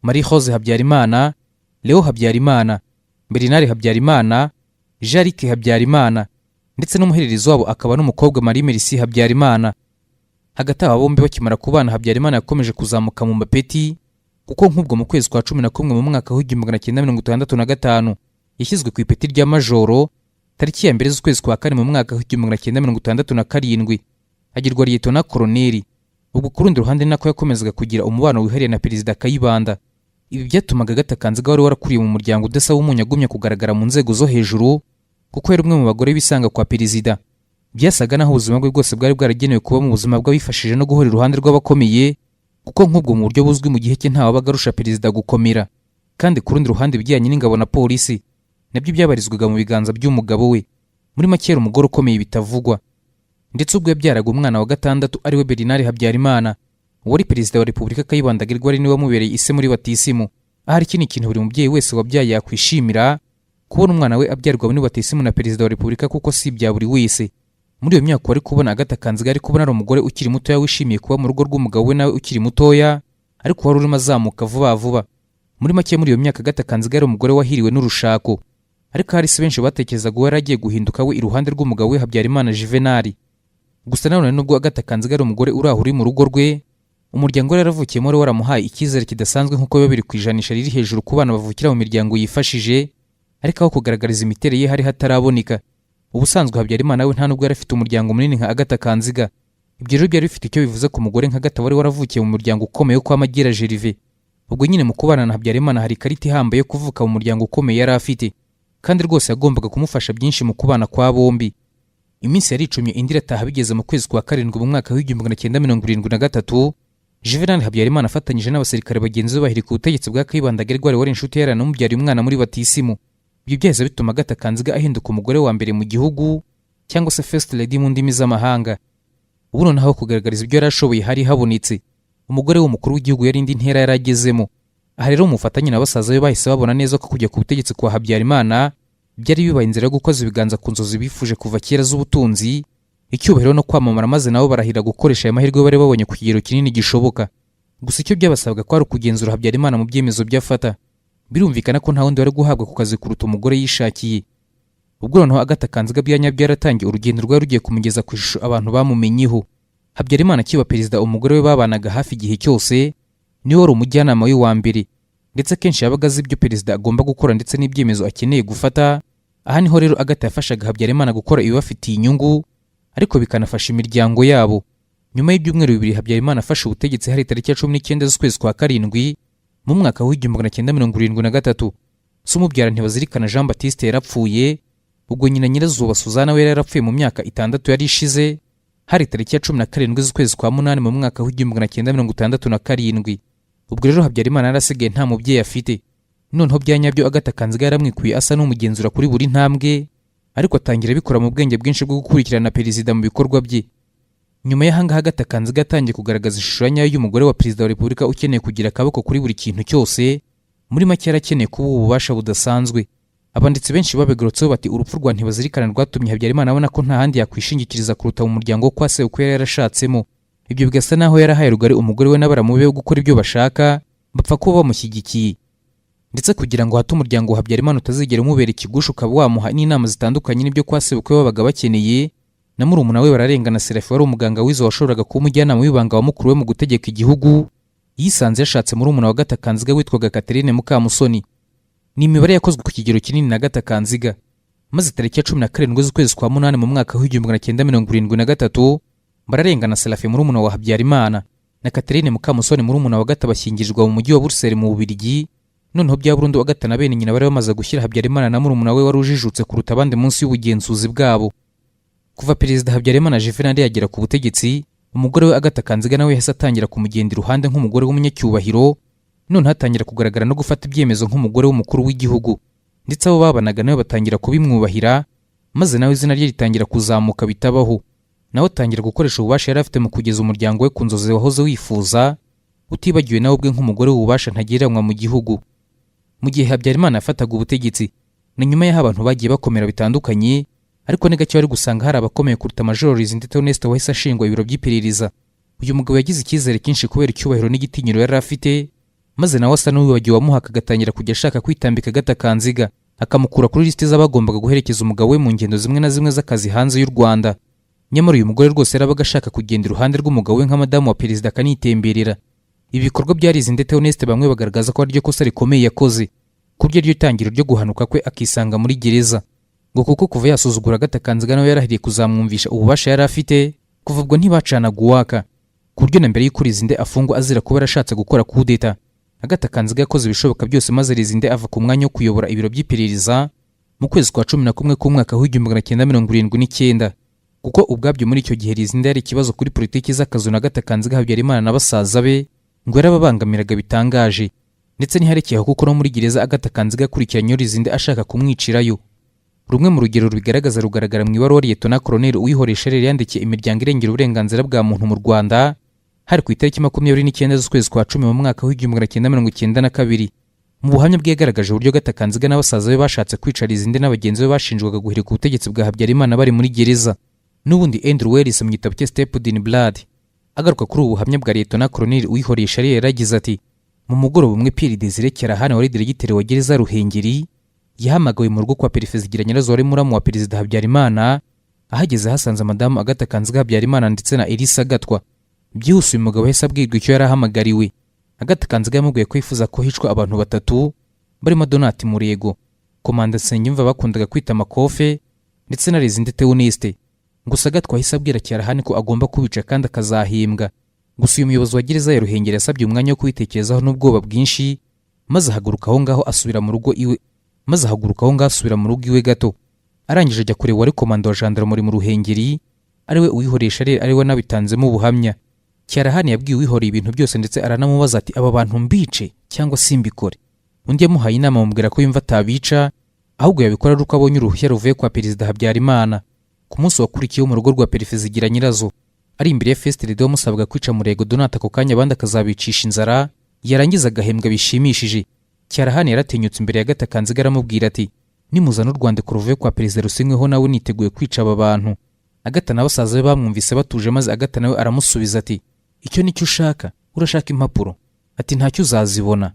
Marie Rose Habyarimana, Leo Habyarimana, Bernard Habyarimana, Jean-Luc Habyarimana, ndetse n'umuhererezi wabo akaba n'umukobwa Marie Merci Habyarimana. Hagati aba bombi bakimara kubana, Habyarimana yakomeje kuzamuka mu mapeti, kuko nk'ubwo mu kwezi kwa 11 mu mwaka w'1965 yashyizwe ku ipeti rya majoro. Tariki ya 1 z'ukwezi kwa kane mu mwaka w'1967 agirwa liyetona koroneri. Ubwo ku rundi ruhande nako yakomezaga kugira umubano wihariye na Perezida Kayibanda. Ibi byatumaga Agatha Kanziga, wari warakuriye mu muryango udasaba umunyu, agumya kugaragara mu nzego zo hejuru, kuko yari umwe mu bagore bisanga kwa perezida. Byasaga naho ubuzima bwe bwose bwari bwaragenewe kuba mu buzima bw'abifashije no guhora iruhande rw'abakomeye, kuko nk'ubwo mu buryo buzwi mu gihe cye ntawabaga arusha perezida gukomera. Kandi ku rundi ruhande, ibijyanye n'ingabo na polisi nabyo byabarizwaga mu biganza by'umugabo we. Muri make, yari umugore ukomeye bitavugwa. Ndetse ubwo yabyaraga umwana wa gatandatu, ariwe Bernard Habyarimana, wari Perezida wa Repubulika, Kayibanda Gregoire niwe wamubereye ise muri batisimu. Ahari iki ni ikintu buri mubyeyi wese wabyaye yakwishimira, kubona umwana we abyarwa muri batisimu na Perezida wa Repubulika, kuko si ibya buri wese. Muri iyo myaka wari kubona Agatha Kanziga, ari kubona ari umugore ukiri mutoya wishimiye kuba mu rugo rw'umugabo we, nawe ukiri mutoya ariko wari urimo azamuka vuba vuba. Muri make, muri iyo myaka Agatha Kanziga yari umugore wahiriwe n'urushako. Ariko hari si benshi batekerezaga uwo yari agiye guhinduka we iruhande rw'umugabo we Habyarimana Juvenal. Gusa nanone, nubwo Agatha Kanziga ari umugore uri aho uri mu rugo rwe, umuryango we yaravukiyemo wari waramuhaye icyizere kidasanzwe, nk'uko biba biri ku ijanisha riri hejuru ku bana bavukira mu miryango yifashije. Ariko aho kugaragariza imiterere ye hari hataraboneka. Ubusanzwe Habyarimana we nta nubwo yari afite umuryango munini nka Agatha Kanziga. Ibyo rero byari bifite icyo bivuze ku mugore nka Agatha wari waravukiye mu muryango ukomeye wo kwa Magiera Gervais. Ubwo nyine mu kubana na Habyarimana, hari ikarita ihambaye yo kuvuka mu muryango ukomeye yari afite, kandi rwose yagombaga kumufasha byinshi mu kubana kwa bombi. Iminsi yaricumye indi irataha. Bigeze mu kwezi kwa karindwi mu mwaka w'1973, Juvenal Habyarimana afatanyije n'abasirikare bagenzi be bahirika ubutegetsi bwa Kayibanda Gregoire, wari inshuti yaranamubyariye umwana muri batisimu. Ibyo byahise bituma Agatha Kanziga ahinduka umugore wa mbere mu gihugu, cyangwa se first lady mu ndimi z'amahanga. Ubu noneho aho kugaragariza ibyo yari ashoboye hari habonetse. Umugore w'umukuru w'igihugu yari indi ntera yari agezemo. Aha rero, mu bufatanye na basaza be, bahise babona neza ko kujya ku butegetsi kwa Habyarimana byari bibaye inzira yo gukoza ibiganza ku nzozi bifuje kuva kera z'ubutunzi, icyubahiro no kwamamara, maze nabo barahira gukoresha aya mahirwe bari babonye ku kigero kinini gishoboka. Gusa icyo byabasabaga kwari ukugenzura Habyarimana mu byemezo byafata. Birumvikana ko nta wundi wari guhabwa ku kazi kuruta umugore yishakiye. Ubwo noneho Agatha Kanziga byanyabyo yaratangiye urugendo rwari rugiye kumugeza ku ishusho abantu bamumenyeho. Habyarimana akiba perezida, umugore we babanaga hafi igihe cyose, niwe wari umujyanama we wa mbere, ndetse akenshi yabaga azi ibyo perezida agomba gukora ndetse n'ibyemezo akeneye gufata. Aha niho rero Agatha yafashaga Habyarimana gukora ibibafitiye inyungu, ariko bikanafasha imiryango yabo. Nyuma y'ibyumweru 2 Habyarimana afashe ubutegetsi, hari tariki ya 19 z'ukwezi kwa karindwi mu mwaka w'1973, se umubyara Ntibazirikana Jean Baptiste yarapfuye. Ubwo nyina Nyirazuba Suzana we yari yarapfuye mu myaka 6 yari ishize, hari tariki ya 17 z'ukwezi kwa munani mu mwaka w'1967. Ubwo rero Habyarimana yarasigaye nta mubyeyi afite. Noneho bya nyabyo Agatha Kanziga yaramwikuye, asa n'umugenzura kuri buri ntambwe, ariko atangira abikora mu bwenge bwinshi bwo gukurikirana perezida mu bikorwa bye. Nyuma y'ahangaha, Agatha Kanziga yatangiye kugaragaza ishusho ya nyayo y'umugore wa perezida wa repubulika ukeneye kugira akaboko kuri buri kintu cyose. Muri make, yarakeneye kuba ububasha budasanzwe. Abanditsi benshi babigarutseho bati: "Urupfu rwa Ntibazirikana rwatumye Habyarimana abona ko nta handi yakwishingikiriza kuruta mu muryango wo kwa sebukwe yari yarashatsemo." Ibyo bigasa naho yarahaye rugari umugore we n'abaramu be gukora ibyo bashaka, bapfa kuba bamushyigikiye. Ndetse kugira ngo hato umuryango wa Habyarimana utazigera umubera ikigusha, ukaba wamuha n'inama zitandukanye n'ibyo kwa sebukwe babaga bakeneye, na murumuna we Bararengana Serafi, wari umuganga wize washoboraga kuba umujyanama w'ibanga wa mukuru we mu gutegeka igihugu, yisanze yashatse murumuna wa Agatha Kanziga witwaga Catherine Mukamusoni. Ni imibare yakozwe ku kigero kinini na Agatha Kanziga, maze tariki ya 17 z'ukwezi kwa munani mu mwaka w'1973, Bararengana Serafi murumuna wa Habyarimana na Catherine Mukamusoni murumuna wa Agatha bashyingirirwa mu mujyi wa Buruseli mu Bubiligi. Noneho bya burundu, Agatha na bene nyina bari bamaze gushyira Habyarimana na murumuna we wari ujijutse kuruta abandi munsi y'ubugenzuzi bwabo. Kuva Perezida Habyarimana Juvenal yagera ku butegetsi, umugore we Agatha Kanziga nawe yahise atangira kumugenda iruhande nk'umugore w'umunyacyubahiro. Noneho atangira kugaragara no gufata ibyemezo nk'umugore w'umukuru w'igihugu, ndetse abo babanaga nawe batangira kubimwubahira, maze nawe izina rye ritangira kuzamuka bitabaho. Nawe atangira gukoresha ububasha yari afite mu kugeza umuryango we ku nzozi wahoze wifuza, utibagiwe nawe ubwe nk'umugore w'ububasha ntagereranywa mu gihugu. Mu gihe Habyarimana yafataga ubutegetsi na nyuma y'aho, abantu bagiye bakomera bitandukanye, ariko ni gake wari gusanga hari abakomeye kuruta Major Lizinde Theoneste wahise ashingwa ibiro by'iperereza. Uyu mugabo yagize icyizere cyinshi kubera icyubahiro n'igitinyiro yari afite, maze nawe asa n'uwibagiwe wamuhaka, agatangira kujya ashaka kwitambika Agatha Kanziga, akamukura kuri lisiti z'abagombaga guherekeza umugabo we mu ngendo zimwe na zimwe z'akazi hanze y'u Rwanda. Nyamara uyu mugore rwose yarabaga ashaka kugenda iruhande rw'umugabo we nka madamu wa perezida, akanitemberera. Ibi bikorwa bya Lizinde Theoneste bamwe bagaragaza ko ariryo kosa rikomeye yakoze, ku buryo ariryo tangiriro ryo guhanuka kwe akisanga muri gereza, ngo kuko kuva yasuzugura Agatha Kanziga, nawe yarahiriye kuzamwumvisha ububasha yari afite. Kuva ubwo ntibacanaga uwaka, ku buryo na mbere y'uko Lizinde afungwa azira kuba yarashatse gukora kudeta, Agatha Kanziga yakoze ibishoboka byose maze Lizinde ava ku mwanya wo kuyobora ibiro by'iperereza mu kwezi kwa 11 k'umwaka w'1979, kuko ubwabyo muri icyo gihe Lizinde yari ikibazo kuri politiki z'akazu na Agatha Kanziga Habyarimana na basaza be, ngo yarababangamiraga bitangaje. Ndetse ntiharekeye aho, kuko no muri gereza Agatha Kanziga yakurikiranyeho Lizinde ashaka kumwicirayo. Rumwe mu rugero rubigaragaza rugaragara mu ibaruwa Liyetona Koloneli Uwihoreye Charles yandikiye imiryango irengera uburenganzira bwa muntu mu Rwanda, hari ku itariki 29 z'ukwezi kwa cumi mu mwaka w'1992. Mu buhamya bwe yagaragaje uburyo Agatha Kanziga na basaza be bashatse kwica Lizinde na bagenzi be bashinjwaga guhirika ubutegetsi bwa Habyarimana bari muri gereza. N'ubundi Andrew Wells, mu gitabo cye Steeped in Blood, agaruka kuri ubu buhamya bwa Liyetona Koloneli Uwihoreye Charles, yaragize ati: "Mu mugoroba umwe, Pierre Desire Cyarahani wari diregiteri wa gereza Ruhengeri yahamagawe mu rugo kwa Perefe Zigiranyirazo wari muramu wa Perezida Habyarimana. Ahageze hasanze Madamu Agatha Kanziga Habyarimana ndetse na Elisa Gatwa. Byihuse uyu mugabo yahise abwirwa icyo yari ahamagariwe. Agatha Kanziga yamubwiye ko yifuza ko hicwa abantu batatu barimo Donati Murego, Komanda Nsengiyumva bakundaga kwita Makofe, ndetse na Lizinde Theoneste. Gusa Agatwa yahise abwira Cyarahani ko agomba kubica kandi akazahembwa. Gusa uyu muyobozi wa gereza ya Ruhengeri yasabye umwanya wo kubitekerezaho n'ubwoba bwinshi, maze ahaguruka aho ngaho asubira mu rugo iwe, maze ahaguruka aho ngaho asubira mu rugo iwe gato. Arangije ajya kureba uwari komanda wa gendarmerie mu Ruhengeri, ariwe Uwihoreye Charles, ariwe wanabitanzemo ubuhamya. Cyarahani yabwiye Uwihoreye ibintu byose, ndetse aranamubaza ati: 'Aba bantu mbice cyangwa simbikore?' Undi yamuhaye inama, amubwira ko yumva atabica, ahubwo yabikora ari uko abonye uruhushya ruvuye kwa Perezida Habyarimana. Ku munsi wakurikiyeho, mu rugo rwa Perefe Zigiranyirazo, ari imbere ya First Lady, wamusabwaga kwica Murego Donat ako kanya, abandi akazabicisha inzara, yarangiza agahembwa bishimishije. Cyarahani yaratinyutse imbere ya Agatha Kanziga aramubwira ati: 'Nimuzana urwandiko ruvuye kwa perezida rusinyweho nawe, niteguye kwica aba bantu.' Agatha na basaza be bamwumvise batuje, maze Agatha nawe aramusubiza ati: 'Icyo nicyo ushaka? Urashaka impapuro?' Ati: 'Ntacyo, uzazibona.'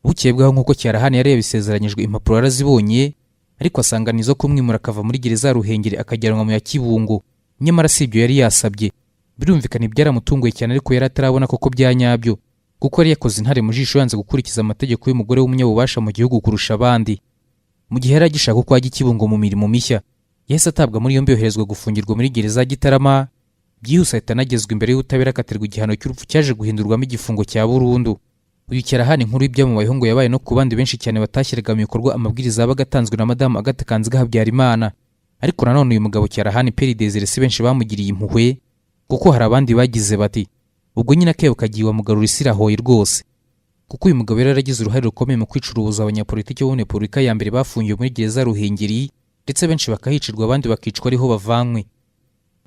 Bukeye bwaho, nk'uko Cyarahani yari yabisezeranyijwe, impapuro yarazibonye, ariko asanga ni izo kumwimura akava muri gereza ya Ruhengeri akajyanwa mu ya Kibungo. Nyamara si ibyo yari yasabye. Birumvikana ibyaramutunguye cyane, ariko yari atarabona koko bya nyabyo, kuko yari yakoze intare mu jisho, yanze gukurikiza amategeko y'umugore w'umunyabubasha mu gihugu kurusha abandi. Mu gihe yari agishaka uko ajya i Kibungo mu mirimo mishya, yahise atabwa muri yombi, yoherezwa gufungirwa muri gereza ya Gitarama. Byihuse ahita anagezwa imbere y'ubutabera, akatirwa igihano cy'urupfu cyaje guhindurwamo igifungo cya burundu. Uyu Cyarahani, inkuru y'ibyamubayeho ngo yabaye no ku bandi benshi cyane batashyiraga mu bikorwa amabwiriza yabaga atanzwe na Madamu Agatha Kanziga Habyarimana. Ariko nanone uyu mugabo Cyarahani Pierre Desire si benshi bamugiriye impuhwe, kuko hari abandi bagize bati: 'Ubwo nyine akebo kagiye wamugarura isi irahoye rwose', kuko uyu mugabo yari yaragize uruhare rukomeye mu kwica urubozo abanyapolitiki bo muri Repubulika ya mbere bafungiwe muri gereza Ruhengeri, ndetse benshi bakahicirwa, abandi bakicwa ariho bavanywe.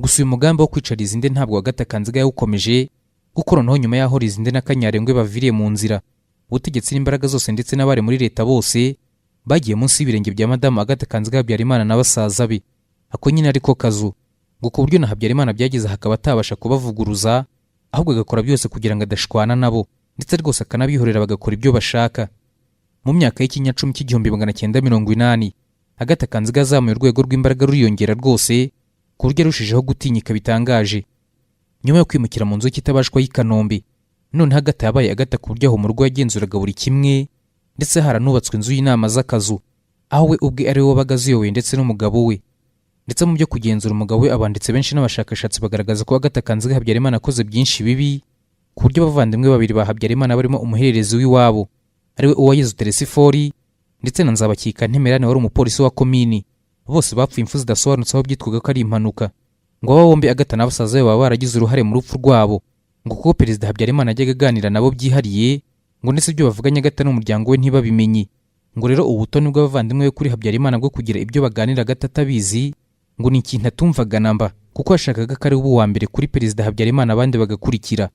Gusa uyu mugambi wo kwica Lizinde ntabwo Agatha Kanziga yawukomeje, kuko noneho nyuma y'aho Lizinde na Kanyarengwe baviriye mu nzira, ubutegetsi n'imbaraga zose ndetse n'abari muri leta bose bagiye munsi y'ibirenge bya Madamu Agatha Kanziga Habyarimana na basaza be. Ako nyine ariko kazu ngo ku buryo na Habyarimana byageze hakaba atabasha kubavuguruza, ahubwo agakora byose kugira ngo adashwana nabo, ndetse rwose akanabihorera bagakora ibyo bashaka. Mu myaka y'ikinyacumi cy'igihumbi 980, Agatha Kanziga azamuye urwego rw'imbaraga ruriyongera rwose, ku buryo arushijeho gutinyika bitangaje. Nyuma yo kwimukira mu nzu y'ikitabashwa y'i Kanombe, noneho Agatha yabaye Agatha, ku buryo aho mu rugo yagenzuraga buri kimwe, ndetse haranubatswe inzu y'inama z'akazu aho we ubwe ari we wabaga aziyoboye ndetse n'umugabo we. Ndetse mu byo kugenzura umugabo we, abanditsi benshi n'abashakashatsi bagaragaza ko Agatha Kanziga Habyarimana akoze byinshi bibi, ku buryo abavandimwe babiri ba Habyarimana barimo umuhererezi w'iwabo ariwe Uwayezu Teresifori ndetse na Nzabakika Ntemerane wari umupolisi wa komini, bose bapfuye impfu zidasobanutse aho byitwaga ko ari impanuka. Ngo aba bombi, Agatha na basaza be, baba baragize uruhare mu rupfu rwabo, ngo kuko Perezida Habyarimana yajyaga aganira nabo byihariye, ngo ndetse ibyo bavuganye Agatha n'umuryango we ntibabimenye. Ngo rero ubutoni bw'abavandimwe be kuri Habyarimana bwo kugira ibyo baganira Agatha atabizi, ngo ni ikintu atumvaga namba, kuko yashakaga ko ari we uwa mbere kuri Perezida Habyarimana, abandi bagakurikira.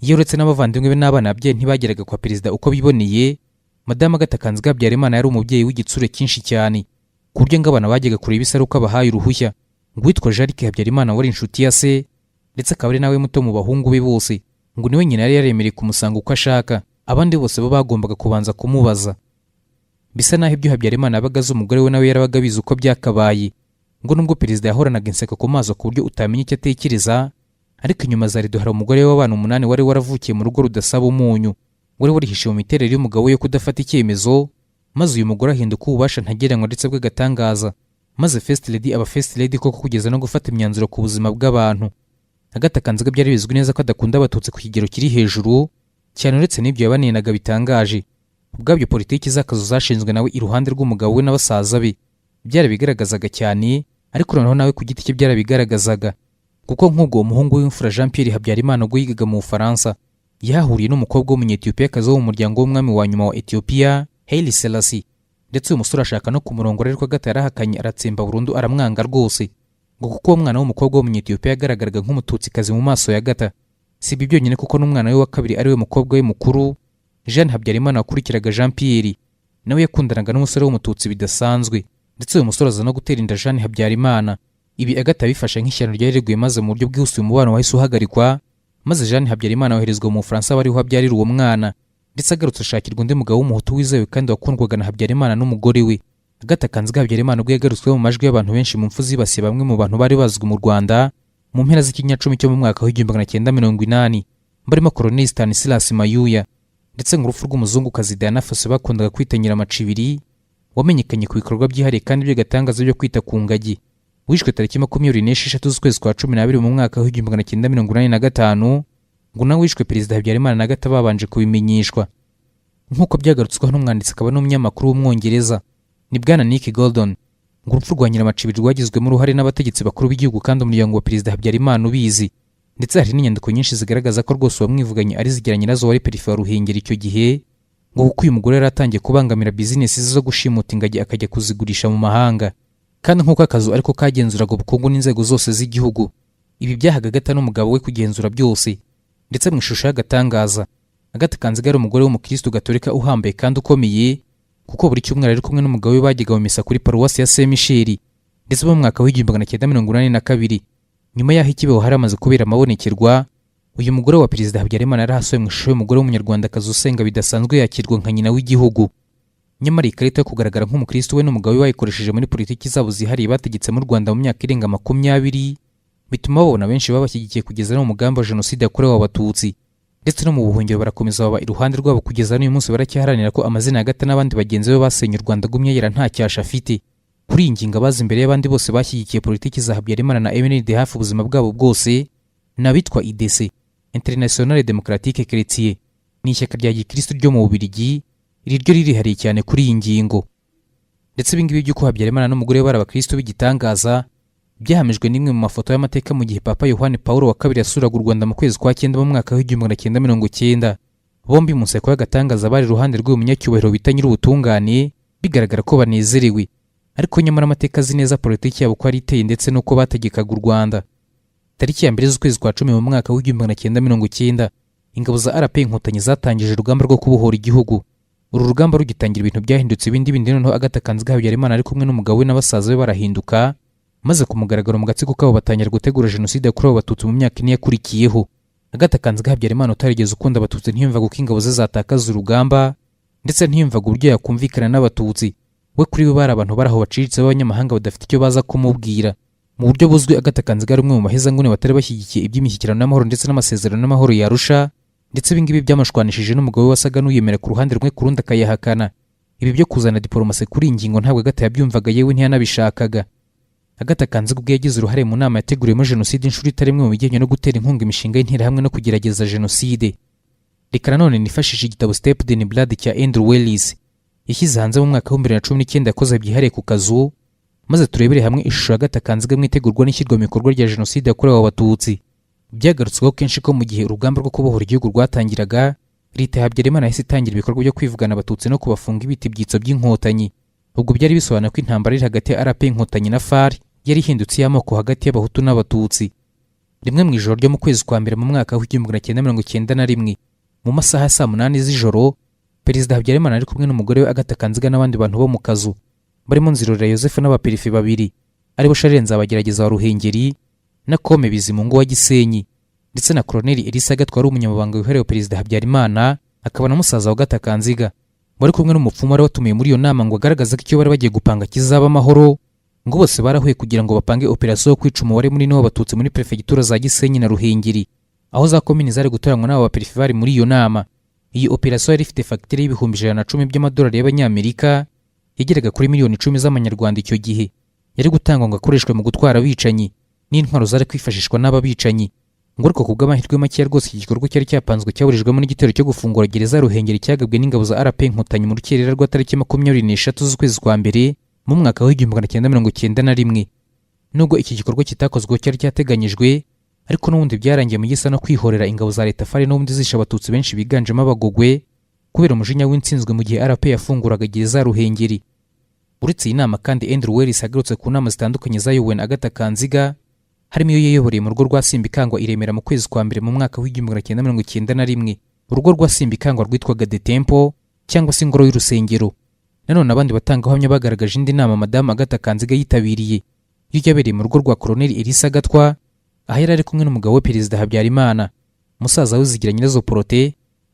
Iyo uretse n'abavandimwe be n'abana yabyaye ntibageraga kwa perezida uko biboneye. Madamu Agatha Kanziga Habyarimana yari umubyeyi w'igitsure cyinshi cyane, ku buryo ngo abana bajyaga kureba isa ari uko abahaye uruhushya. Ngo uwitwa Jarike Habyarimana wari inshuti ya se ndetse akaba ari nawe muto mu bahungu be bose, ngo niwe nyina yari yaremereye kumusanga uko ashaka, abandi bose bo bagombaga kubanza kumubaza. Bisa naho ibyo Habyarimana yabaga azi umugore we nawe yarabaga abizi uko byakabaye. Ngo nubwo perezida yahoranaga inseko ku maso ku buryo utamenya icyo atekereza, ariko inyuma za rido hari umugore w'abana 8 wari waravukiye mu rugo rudasaba umunyu, wari warihishe mu miterere y'umugabo we yo kudafata icyemezo, maze uyu mugore ahinduka ububasha ntagereranywa ndetse bw'agatangaza, maze First Lady aba First Lady koko, kugeza no gufata imyanzuro ku buzima bw'abantu. Agatha Kanziga byari bizwi neza ko adakunda Abatutsi ku kigero kiri hejuru cyane. Uretse n'ibyo, yabanenaga bitangaje. Ubwabyo politiki z'akazu zashinzwe nawe iruhande rw'umugabo we na basaza be byarabigaragazaga cyane, ariko noneho nawe ku giti cye byarabigaragazaga, kuko nk'ubwo umuhungu w'imfura Jean Pierre Habyarimana ubwo yigaga mu Bufaransa, yahahuriye n'umukobwa w'Umunyetiyopiyakazi wo mu muryango w'umwami wa nyuma wa Etiyopiya, Haile Selassie, ndetse uyu musore ashaka no kumurongora, ariko Agatha yarahakanye aratsemba burundu, aramwanga rwose, ngo kuko uwo mwana w'umukobwa w'Umunyetiyopiya yagaragaraga nk'Umututsikazi mu maso ya Agatha. Si ibyo byonyine, kuko n'umwana we wa kabiri ari we mukobwa we mukuru Jeanne Habyarimana wakurikiraga Jean Pierre, nawe yakundanaga n'umusore w'Umututsi bidasanzwe, ndetse uyu musore aza no gutera inda Jeanne Habyarimana. Ibi Agatha yabifashe nk'ishyano ryari riguye, maze mu buryo bwihuse uyu mubano wahise uhagarikwa, maze Jeanne Habyarimana yoherezwa mu Bufaransa aba ariho abyarira uwo mwana, ndetse agarutse ashakirwa undi mugabo w'Umuhutu wizewe kandi wakundwaga na Habyarimana n'umugore we. Agatha Kanziga Habyarimana ubwo yagarutsweho mu majwi y'abantu benshi mu mfu zibasiye bamwe mu bantu bari bazwi mu Rwanda mu mpera z'ikinyacumi cyo mu mwaka wa 1980, barimo Colonel Stanislas Mayuya, ndetse ngo urupfu rw'umuzungukazi Diana Fossey bakundaga kwita Nyiramacibiri, wamenyekanye ku bikorwa byihariye kandi by'agatangaza byo kwita ku ngagi, wishwe tariki 26 z'ukwezi kwa 12 mu mwaka wa 1985, ngo nawe wishwe Perezida Habyarimana na Agatha babanje kubimenyeshwa, nk'uko byagarutsweho n'umwanditsi akaba n'umunyamakuru w'Umwongereza ni Bwana Nick Gordon. Ngo urupfu rwa Nyiramacibiri rwagizwemo uruhare n'abategetsi bakuru b'igihugu kandi umuryango wa Perezida Habyarimana ubizi, ndetse hari n'inyandiko nyinshi zigaragaza ko rwose uwamwivuganye ari Zigiranyirazo wari perefe wa Ruhengeri icyo gihe, ngo kuko uyu mugore yari atangiye kubangamira bizinesi ze zo gushimuta ingagi akajya kuzigurisha mu mahanga, kandi nk'uko akazu ariko kagenzuraga ubukungu n'inzego zose z'igihugu, ibi byahaga Agatha n'umugabo we kugenzura byose ndetse mu ishusho y'agatangaza. Agatha Kanziga yari umugore w'umukristo gatolika uhambaye kandi ukomeye, kuko buri cyumweru ari kumwe n'umugabo we bajyaga mu misa kuri paruwasi ya Saint Michel. Ndetse mu mwaka wa 1982, nyuma y'aho i Kibeho hari hamaze kubera amabonekerwa, uyu mugore wa Perezida Habyarimana yarahasuwe mu ishusho y'umugore w'Umunyarwandakazi usenga bidasanzwe, yakirwa nka nyina w'igihugu. Nyamara iyi karita yo kugaragara nk'umukristo we n'umugabo we bayikoresheje muri politiki zabo zihariye bategetse mu Rwanda mu myaka irenga 20, bituma babona benshi babashyigikiye kugeza no mu mugambi wa jenoside yakorewe Abatutsi, ndetse no mu buhungiro barakomeza baba iruhande rwabo. Kugeza n'uyu munsi baracyaharanira ko amazina ya Agatha n'abandi bagenzi be basenye u Rwanda agumye yera nta cyasha afite. Kuri iyi ngingo, abazi imbere y'abandi bose bashyigikiye politiki za Habyarimana na MND hafi ubuzima bwabo bwose ni abitwa IDC, Internationale Démocratique Chrétien, ni ishyaka rya gikristo ryo mu Bubiligi. Iri ryo ririhariye cyane kuri iyi ngingo. Ndetse ibingibi by'uko Habyarimana n'umugore we bari abakristo b'igitangaza byahamijwe n'imwe mu mafoto y'amateka mu gihe Papa Yohani Paul wa II yasuraga u Rwanda mu kwezi kwa cyenda mu mwaka wa 1990. Bombi mu nseko y'agatangaza bari iruhande rw'uyu munyacyubahiro bita Nyir'ubutungane, bigaragara ko banezerewe, ariko nyamara amateka azi neza politiki yabo uko ari iteye ndetse n'uko bategekaga u Rwanda. Tariki ya 1 z'ukwezi kwa 10 mu mwaka w'1990, ingabo za RP Inkotanyi zatangije urugamba rwo kubohora igihugu. Uru rugamba rugitangira ibintu byahindutse ibindi bindi, noneho Agatha Kanziga Habyarimana ari kumwe n'umugabo we n'abasaza be barahinduka, maze ku mugaragaro mu gatsiko kabo batangira gutegura jenoside yakorewe Abatutsi mu myaka 4 yakurikiyeho. Agatha Kanziga Habyarimana utarigeze ukunda Abatutsi ntiyumvaga uko ingabo ze zatakaza urugamba, ndetse ntiyumvaga uburyo yakumvikana n'Abatutsi. We kuri we bari abantu bari aho baciriritse b'abanyamahanga badafite icyo baza kumubwira. Mu buryo buzwi, Agatha Kanziga ari umwe mu bahezanguni batari bashyigikiye iby'imishyikirano y'amahoro ndetse n'amasezerano y'amahoro ya Arusha, ndetse ibi ngibi byamushwanishije n'umugabo we wasaga n'uyemera ku ruhande rumwe, ku rundi akayahakana. Ibi byo kuzana diporomasi kuri iyi ngingo ntabwo Agatha yabyumvaga, yewe ntiyanabishakaga. Agatha Kanziga ubwe yagize uruhare mu nama yateguriwemo jenoside inshuro itari imwe mu bijyanye no gutera inkunga imishinga y'interahamwe no kugerageza jenoside. Reka nanone nifashishe igitabo Stepped in Blood cya Andrew Wallis yashyize hanze mu mwaka wa 2019, yakoze byihariye ku kazu, maze turebere hamwe ishusho ya Agatha Kanziga mu itegurwa n'ishyirwa mu bikorwa rya jenoside yakorewe Abatutsi. Byagarutsweho kenshi ko mu gihe urugamba rwo kubohora igihugu rwatangiraga, leta ya Habyarimana yahise itangira ibikorwa byo kwivugana Abatutsi no kubafunga ibita ibyitso by'Inkotanyi. Ubwo byari bisobanuye ko intambara iri hagati ya RP Inkotanyi na FAR yari ihindutse iy'amoko hagati y'Abahutu n'Abatutsi. Rimwe mu ijoro ryo mu kwezi kwa mbere mu mwaka wa 1991, mu masaha ya saa 8 z'ijoro, Perezida Habyarimana ari kumwe n'umugore we Agatha Kanziga n'abandi bantu bo mu kazu barimo Nzirorera Yosefu n'abaperife babiri aribo Charles Nzabagerageza wa Ruhengeri na Kome Bizimungu wa Gisenyi, ndetse na Koloneli Elisa Gatwa wari umunyamabanga wihariye wa Perezida Habyarimana akaba na musaza wa Agatha Kanziga. Wari kumwe n'umupfumu wari watumiwe muri iyo nama ngo agaragaze ko icyo bari bagiye gupanga kizaba amahoro. Ngo bose barahuye kugira ngo bapange operasiyo yo kwica umubare munini w'Abatutsi muri perefegitura za Gisenyi na Ruhengeri, aho za komini zari gutoranywa n'abo baperife bari muri iyo nama. Iyi operasiyo yari ifite fagitire y'110,000 by'amadolari y'Abanyamerika, yageraga kuri miliyoni 10 z'amanyarwanda icyo gihe. Yari gutangwa ngo akoreshwe mu gutwara abicanyi n'intwaro zari kwifashishwa n'aba bicanyi. Ngo ariko ku bw'amahirwe makeya rwose, iki gikorwa cyari cyapanzwe cyaburijwemo n'igitero cyo gufungura gereza ya Ruhengeri cyagabwe n'ingabo za RP Inkotanyi mu rukerera rwa tariki 23 z'ukwezi kwa mbere mu mwaka wa 1991. Nubwo iki gikorwa kitakozwe cyari cyateganyijwe, ariko n'ubundi byarangiye mu gisa no kwihorera ingabo za leta FAR n'ubundi zishe Abatutsi benshi biganjemo Abagogwe kubera umujinya w'intsinzwe mu gihe RP yafunguraga gereza ya Ruhengeri. Uretse iyi nama kandi, Andrew Wallis agarutse ku nama zitandukanye zayobowe na Agatha Kanziga, harimo iyo yayoboreye mu rugo rwa Simbikangwa i Remera mu kwezi kwa mbere mu mwaka wa 1991. Urugo rwa Simbikangwa rwitwaga The Temple cyangwa se ingoro y'urusengero. Nanone abandi batangabuhamya bagaragaje indi nama Madamu Agatha Kanziga yitabiriye, iyo yabereye mu rugo rwa Koloneli Elisa Gatwa, aho yari ari kumwe n'umugabo we Perezida Habyarimana, musaza we Zigiranyirazo Protais,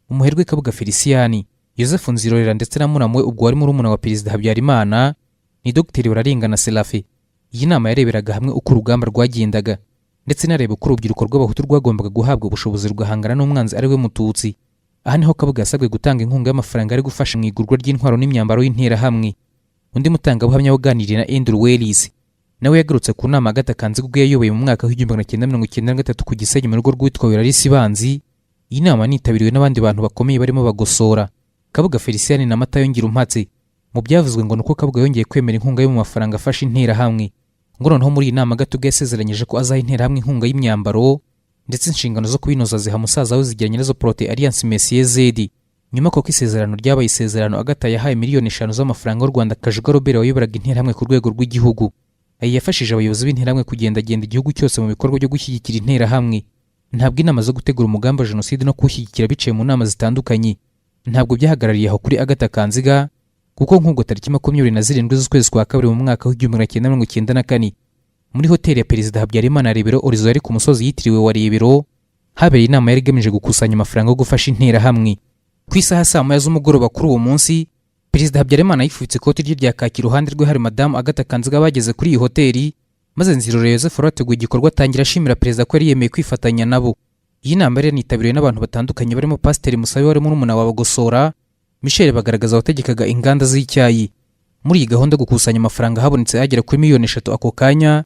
umuherwe Kabuga Feliciyani, Yosefu Nzirorera ndetse na muramu we ubwo wari murumuna wa Perezida Habyarimana ni Dogiteri Bararengana Serafe. Iyi nama yareberaga hamwe uko urugamba rwagendaga, ndetse inareba uko urubyiruko rw'Abahutu rwagombaga guhabwa ubushobozi rugahangana n'umwanzi ari we Mututsi. Aha niho Kabuga yasabwe gutanga inkunga y'amafaranga ari gufasha mu igurwa ry'intwaro n'imyambaro y'interahamwe. Undi mutangabuhamya waganiriye na Andrew Wallis nawe yagarutse ku nama Agatha Kanziga ubwo yayoboye mu mwaka wa 1993 ku Gisenyi mu rugo rw'uwitwa Wirarisi Banzi. Iyi nama nitabiriwe n'abandi bantu bakomeye barimo Bagosora, Kabuga Felicien na Matayo Ngirumpatse. Mu byavuzwe ngo nuko Kabuga yongeye kwemera inkunga yo mu mafaranga afasha interahamwe. Ngo noneho muri iyi nama Agatha ubwo yasezeranyije ko azaha interahamwe inkunga y'imyambaro, ndetse inshingano zo kubinoza ziha musaza we Zigiranyirazo Protais alias Mesiye Zedi. Nyuma koko isezerano ryabaye isezerano, Agatha yahaye miliyoni 5 z'amafaranga y'u Rwanda Kajuga Robert wayoboraga interahamwe ku rwego rw'igihugu. Aya yafashije abayobozi b'interahamwe kugendagenda igihugu cyose mu bikorwa byo gushyigikira interahamwe. Ntabwo inama zo gutegura umugambi wa jenoside no kuwushyigikira biciye mu nama zitandukanye ntabwo byahagarariye aho kuri Agatha Kanziga, kuko nk'ubwo tariki 27 z'ukwezi kwa kabiri mu mwaka wa 1994, muri hoteli ya Perezida Habyarimana Rebero Orizo yari ku musozi yitiriwe wa Rebero, habereye inama yari igamije gukusanya amafaranga yo gufasha interahamwe. Ku isaha saa 1 z'umugoroba kuri uwo munsi, Perezida Habyarimana yifubitse ikoti rye rya kaki, iruhande rwe hari Madamu Agatha Kanziga. Bageze kuri iyi hoteli, maze Nzirorera Yosefu wari wateguye igikorwa atangira ashimira perezida ko yari yemeye kwifatanya nabo. Iyi nama yari yanitabiriwe n'abantu batandukanye barimo Pasiteri Musabe wari murumuna wa Bagosora, Michel Bagaragaza wategekaga inganda z'icyayi. Muri iyi gahunda yo gukusanya amafaranga habonetse agera kuri miliyoni 3 ako kanya,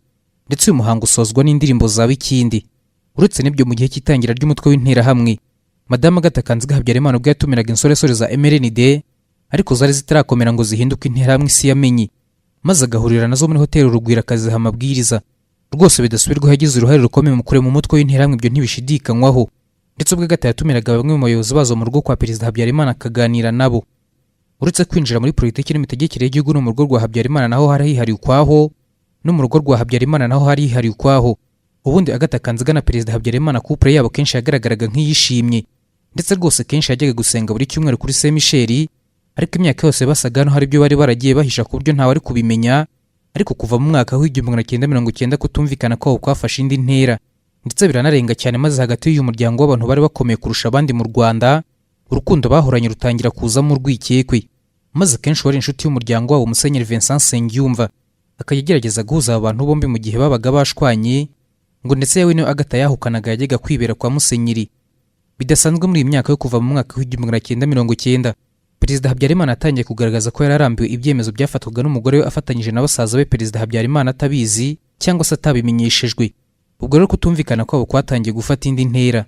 ndetse uyu muhango usozwa n'indirimbo za Bikindi. Uretse n'ibyo, mu gihe cy'itangira ry'umutwe w'interahamwe, Madamu Agatha Kanziga Habyarimana ubwo yatumiraga insoresore za MRND ariko zari zitarakomera ngo zihinduke interahamwe isi yamenye, maze agahurira nazo muri hoteli Urugwiro akaziha amabwiriza, rwose bidasubirwaho yagize uruhare rukomeye mu kurema umutwe w'interahamwe, ibyo ntibishidikanywaho. Ndetse ubwo Agatha yatumiraga bamwe mu bayobozi bazo mu rugo kwa Perezida Habyarimana akaganira nabo. Uretse kwinjira muri politiki n'imitegekere y'igihugu, no mu rugo rwa Habyarimana naho hari hihariye ukwaho, no mu rugo rwa Habyarimana naho hari hihariye ukwaho. Ubundi Agatha Kanziga na Perezida Habyarimana, couple yabo kenshi yagaragaraga nk'iyishimye, ndetse rwose kenshi yajyaga gusenga buri cyumweru kuri Saint Michel, ariko imyaka yose basaga hano hari ibyo bari baragiye bahisha ku buryo ntawe ari kubimenya. Ariko kuva mu mwaka w'1990 kutumvikana kwabo kwafashe indi ntera, ndetse biranarenga cyane, maze hagati y'uyu muryango w'abantu bari bakomeye kurusha abandi mu Rwanda, urukundo bahoranye rutangira kuzamo urwikekwe. Maze kenshi wari inshuti y'umuryango wabo, Musenyeri Vincent Nsengiyumva, akajya agerageza guhuza aba bantu bombi mu gihe babaga bashwanye, ngo ndetse yewe niyo Agatha yahukanaga yajyaga kwibera kwa Musenyeri. Bidasanzwe, muri iyi myaka yo kuva mu mwaka w'1990, Perezida Habyarimana atangiye kugaragaza ko yari arambiwe ibyemezo byafatwaga n'umugore we afatanyije na basaza be, Perezida Habyarimana atabizi cyangwa se atabimenyeshejwe. Ubwo rero kutumvikana kwabo kwatangiye gufata indi ntera.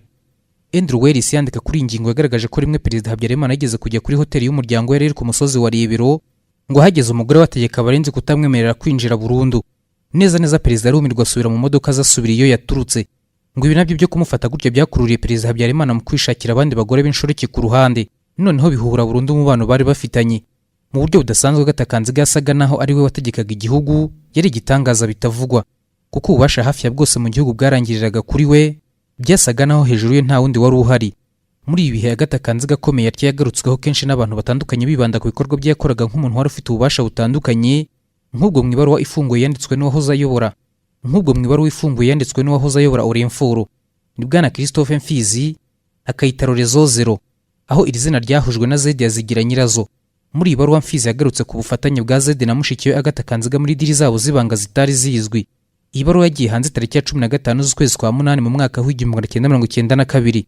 Andrew Wells yandika kuri iyi ngingo yagaragaje ko rimwe Perezida Habyarimana yigeze kujya kuri hoteli y'umuryango yari iri ku musozi wa Rebero, ngo ahageze umugore we ategeka abarinzi kutamwemerera kwinjira burundu. Neza neza perezida arumirwa, asubira mu modoka azasubira iyo yaturutse. Ngo ibi nabyo byo kumufata gutyo byakururiye Perezida Habyarimana mu kwishakira abandi bagore b'inshoreke ku ruhande, noneho bihura burundu umubano bari bafitanye. Mu buryo budasanzwe, Agatha Kanziga yasaga naho ari we wategekaga igihugu. Yari igitangaza bitavugwa, kuko ububasha hafi ya bwose mu gihugu bwarangiriraga kuri we. Byasaga naho hejuru ye nta wundi wari uhari. Muri ibi bihe Agatha Kanziga akomeye atya, yagarutsweho kenshi n'abantu batandukanye, bibanda ku bikorwa bye yakoraga nk'umuntu wari ufite ububasha butandukanye, nk'ubwo mu ibaruwa ifunguye yanditswe n'uwahoze ayobora Orinfor, ni Bwana Christophe Mfizi, akayita L'Horizon Zéro, aho iri zina ryahujwe na Zedi ya Zigiranyirazo. Muri iyi baruwa, Mfizi yagarutse ku bufatanye bwa Zedi na mushiki we Agatha Kanziga muri deal zabo z'ibanga zitari zizwi. Iyi baruwa yagiye hanze tariki ya 15 z'ukwezi kwa munani mu mwaka w'1992.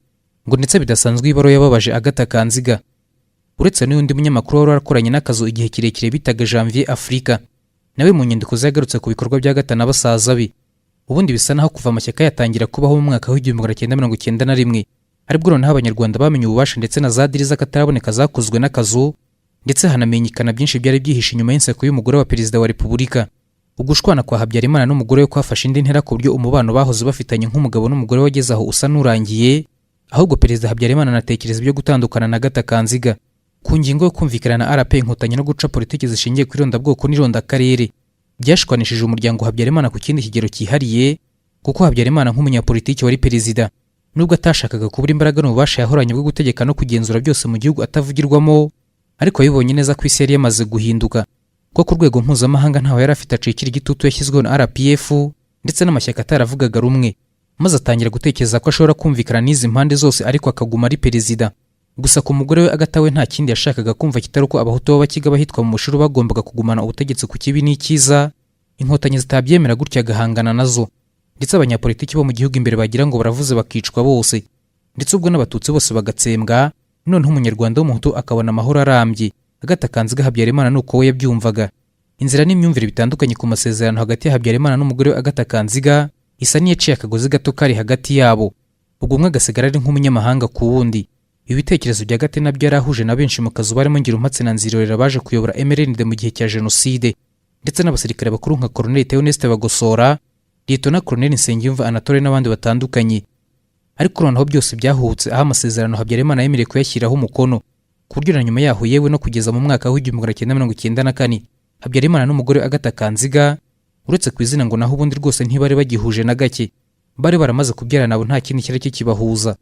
Ngo ndetse bidasanzwe, iyi baruwa yababaje Agatha Kanziga. Uretse n'undi munyamakuru wari warakoranye n'akazu igihe kirekire bitaga Janvier Afrika, nawe mu nyandiko ze yagarutse ku bikorwa bya Agatha na basaza be. Ubundi bisa naho kuva amashyaka yatangira kubaho mu mwaka w'1991, aribwo noneho Abanyarwanda bamenye ububasha ndetse na za deal z'akataraboneka zakozwe n'akazu, ndetse hanamenyekana byinshi byari byihishe inyuma y'inseko y'umugore wa Perezida wa Repubulika. Ugushwana kwa Habyarimana n'umugore we kwafashe indi ntera, ku buryo umubano bahoze bafitanye nk'umugabo n'umugore wageze aho usa n'urangiye, ahubwo Perezida Habyarimana anatekereza ibyo gutandukana na Agatha Kanziga. Ku ngingo yo kumvikana na RP Inkotanyi no guca politiki zishingiye ku irondabwoko n'irondakarere, byashwanishije umuryango Habyarimana ku kindi kigero cyihariye, kuko Habyarimana nk'umunyapolitiki wari perezida, nubwo atashakaga kubura imbaraga n'ububasha yahoranye bwo gutegeka no kugenzura byose mu gihugu atavugirwamo, ariko yabibonye neza ko isi yari yamaze guhinduka, ko ku rwego mpuzamahanga ntawe yari afite acikira igitutu yashyizweho na RPF ndetse n'amashyaka ataravugaga rumwe, maze atangira gutekereza ko ashobora kumvikana n'izi mpande zose ariko akaguma ari perezida. Gusa ku mugore we Agatha, we nta kindi yashakaga kumva kitari uko Abahutu b'Abakiga bahitwa mu Mushuru bagombaga kugumana ubutegetsi ku kibi n'ikiza, Inkotanyi zitabyemera gutya agahangana nazo, ndetse abanyapolitiki bo mu gihugu imbere bagira ngo baravuze bakicwa bose, ndetse ubwo n'Abatutsi bose bagatsembwa, noneho Umunyarwanda w'Umuhutu akabona amahoro arambye. Agatha Kanziga Habyarimana ni uko we yabyumvaga. Inzira n'imyumvire bitandukanye ku masezerano hagati ya Habyarimana n'umugore we Agatha Kanziga isa n'iyaciye akagozi gato kari hagati yabo, ubwo umwe agasigara ari nk'umunyamahanga ku wundi. Ibitekerezo bya Agathe nabyo yari ahuje na benshi mu kazu, barimo Ngirumpatse na Nzirorera baje kuyobora MRND mu gihe cya jenoside, ndetse n'abasirikare bakuru nka Colonel Theoneste Bagosora, Liyetona Colonel Nsengiyumva Anatole n'abandi batandukanye. Ariko noneho byose byahubutse aho amasezerano Habyarimana yemereye kuyashyiraho umukono, ku buryo na nyuma yaho, yewe no kugeza mu mwaka w'1994, Habyarimana n'umugore we Agatha Kanziga, uretse ku izina, ngo naho ubundi rwose ntibari bagihuje na gake. Bari baramaze kubyarana nabo, nta kindi cyari kikibahuza.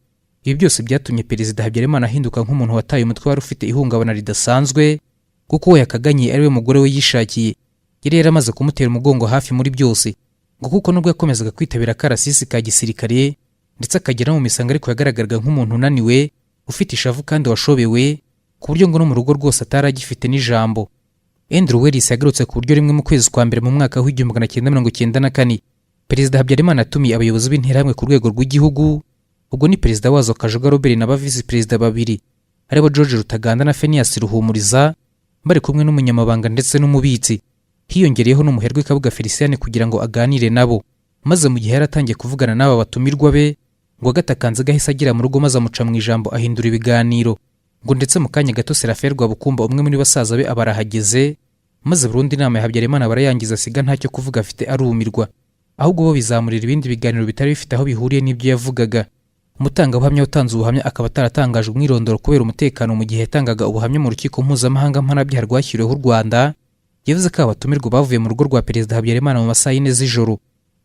Ibi byose byatumye Perezida Habyarimana ahinduka nk'umuntu wataye umutwe, wari ufite ihungabana ridasanzwe, kuko we yakaganyiye ari we mugore we yishakiye yari yaramaze kumutera umugongo hafi muri byose. Ngo kuko nubwo yakomezaga kwitabira akarasisi ka gisirikare ndetse akagera no mu misango, ariko yagaragaraga nk'umuntu unaniwe, ufite ishavu kandi washobewe, ku buryo ngo no mu rugo rwose atari agifite n'ijambo. Andrew Wells yagarutse ku buryo rimwe mu kwezi kwa mbere mu mwaka w'1994, Perezida Habyarimana atumiye abayobozi b'Interahamwe ku rwego rw'igihugu. Ubwo ni perezida wazo Kajuga Robert na ba visi perezida babiri, aribo George Rutaganda na Phineas Ruhumuriza, bari kumwe n'umunyamabanga ndetse n'umubitsi, hiyongereyeho n'umuherwe Kabuga Felicien, kugira ngo aganire nabo. Maze mu gihe yari atangiye kuvugana n'aba batumirwa be, ngo Agatha Kanziga ahise agera mu rugo, maze amuca mu ijambo, ahindura ibiganiro. Ngo ndetse mu kanya gato Serafin Rwabukumba, umwe muri basaza be, aba arahageze, maze burundu inama ya Habyarimana barayangiza, asiga ntacyo kuvuga afite, arumirwa. Ahubwo bo bizamurira ibindi biganiro bitari bifite aho bihuriye n'ibyo yavugaga. Umutangabuhamya utanze ubuhamya akaba ataratangaje umwirondoro kubera umutekano, mu gihe yatangaga ubuhamya mu Rukiko Mpuzamahanga Mpanabyaha rwashyiriweho u Rwanda, yavuze ko aba batumirwa bavuye mu rugo rwa Perezida Habyarimana mu masaha 4 z'ijoro.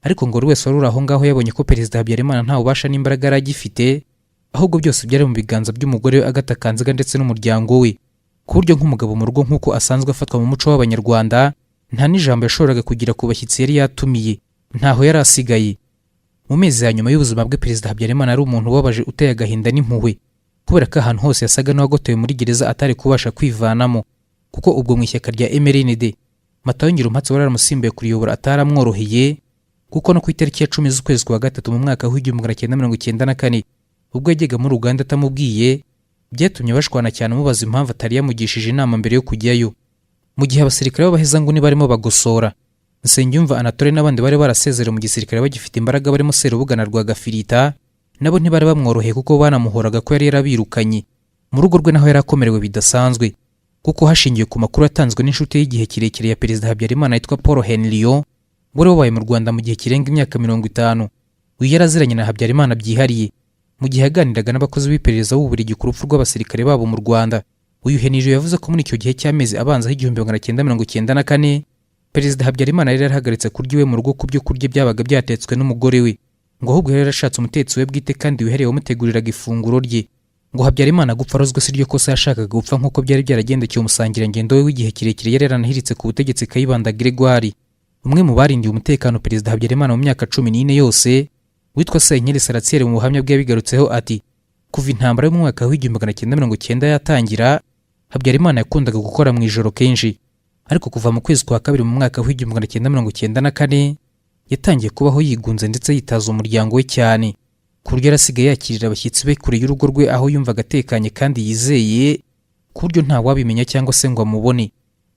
Ariko ngo buri wese wari uri aho ngaho yabonye ko Perezida Habyarimana nta bubasha n'imbaraga yari agifite, ahubwo byose byari mu biganza by'umugore we Agatha Kanziga ndetse n'umuryango we, ku buryo nk'umugabo mu rugo nk'uko asanzwe afatwa mu muco w'Abanyarwanda, nta n'ijambo yashoboraga kugira ku bashyitsi yari yatumiye, ntaho yari asigaye. Mu mezi ya nyuma y'ubuzima bwe, Perezida Habyarimana ari umuntu ubabaje, uteye agahinda n'impuhwe, kubera ko ahantu hose yasaga n'uwagotewe muri gereza atari kubasha kwivanamo, kuko ubwo mu ishyaka rya MRND Matayo Ngirumpatse wari waramusimbuye kuriyobora ataramworoheye, kuko no ku itariki ya 10 z'ukwezi kwa gatatu mu mwaka w'1994, ubwo yajyaga muri Uganda atamubwiye, byatumye bashwana cyane, amubaza impamvu atari yamugishije inama mbere yo kujyayo. Mu gihe abasirikare b'abahezanguni barimo bagosora, Nsengiyumva Anatole n'abandi bari barasezerewe mu gisirikare bagifite imbaraga barimo Serubuga na Rwagafirita, nabo ntibari bamworoheye kuko banamuhoraga ko yari yarabirukanye. Mu rugo rwe naho yari akomerewe bidasanzwe, kuko hashingiwe ku makuru yatanzwe n'inshuti y'igihe kirekire ya Perezida Habyarimana yitwa Paul Henriot, wari wabaye mu Rwanda mu gihe kirenga imyaka 50. Uyu yari aziranye na Habyarimana byihariye. Mu gihe yaganiraga n'abakozi b'iperereza b'Ububiligi ku rupfu rw'abasirikare babo mu Rwanda, uyu Henriot yavuze ko muri icyo gihe cy'amezi abanza y'1994, Perezida Habyarimana yari yarahagaritse kurya iwe mu rugo ku byo kurya byabaga byatetswe n'umugore we, ngo ahubwo yari yarashatse umutetsi we bwite kandi wihariye wamuteguriraga ifunguro rye. Ngo Habyarimana gupfa arozwe si ryo kosa yashakaga gupfa, nk'uko byari byaragendekeye umusangirangendo we w'igihe kirekire yari yaranahiritse ku butegetsi, Kayibanda Gregoire. Umwe mu barindiye umutekano Perezida Habyarimana mu myaka 14 yose witwa Senkeri Salatiel, mu buhamya bwe yabigarutseho ati: "Kuva intambara yo mu mwaka w'1990 yatangira, Habyarimana yakundaga gukora mu ijoro kenshi, ariko kuva mu kwezi kwa kabiri mu mwaka w'1994 yatangiye kubaho yigunze ndetse yitaza umuryango we cyane, ku buryo yarasigaye yakirira abashyitsi be kure y'urugo rwe, aho yumvaga atekanye kandi yizeye, ku buryo nta wabimenya cyangwa se ngo amubone."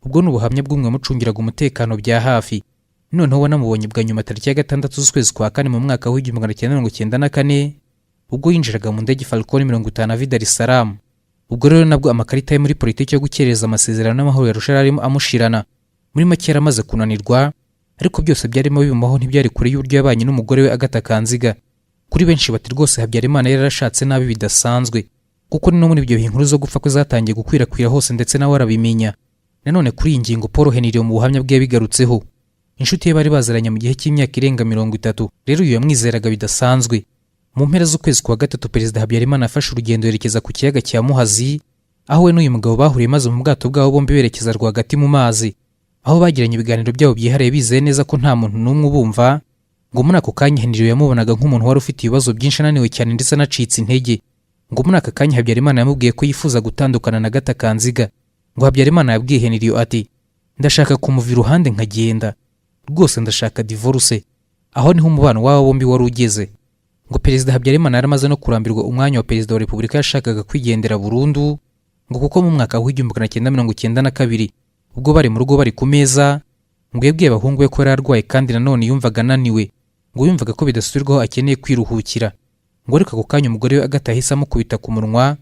Ubwo ni ubuhamya bw'umwe wamucungiraga umutekano bya hafi, noneho wanamubonye bwa nyuma tariki ya 6 z'ukwezi kwa kane mu mwaka w'1994, ubwo yinjiraga mu ndege Falcon 50 ava i Dar es Salaam. Ubwo rero nabwo amakarita ye muri politiki yo gukereza amasezerano y'amahoro ya Arusha yari arimo amushirana. Muri make yaramaze kunanirwa, ariko byose byarimo bimubaho ntibyari kure y'uburyo yabanye n'umugore we Agatha Kanziga. Kuri benshi bati rwose Habyarimana yari yarashatse nabi bidasanzwe, kuko ni no muri ibyo bihe inkuru zo gupfa kwe zatangiye gukwirakwira hose, ndetse nawe arabimenya. Nanone kuri iyi ngingo Paul Henriot mu buhamya bwe yabigarutseho. Inshuti ye bari baziranye mu gihe cy'imyaka irenga 30, rero uyu yamwizeraga bidasanzwe. Mu mpera z'ukwezi kwa gatatu, Perezida Habyarimana afashe urugendo yerekeza ku kiyaga cya Muhazi, aho we n'uyu mugabo bahuriye, maze mu bwato bwabo bombi berekeza rwagati mu mazi, aho bagiranye ibiganiro byabo byihariye bizeye neza ko nta muntu n'umwe ubumva. Ngo muri ako kanya Henriot yamubonaga nk'umuntu wari ufite ibibazo byinshi, ananiwe cyane ndetse anacitse intege. Ngo muri aka kanya Habyarimana yamubwiye ko yifuza gutandukana na Agatha Kanziga. Ngo Habyarimana yabwiye Henriot ati: "Ndashaka kumuva iruhande nkagenda, rwose ndashaka divorce." Aho niho umubano w'aba bombi wari ugeze. Ngo Perezida Habyarimana yaramaze no kurambirwa umwanya wa Perezida wa Repubulika, yashakaga kwigendera burundu, ngo kuko mu mwaka w'1992, ubwo bari mu rugo bari ku meza, ngo yabwiye abahungu be ko yari arwaye kandi nanone yumvaga ananiwe, ngo yumvaga ko bidasubirwaho akeneye kwiruhukira. Ngo ariko ako kanya umugore we Agatha yahise amukubita ku munwa,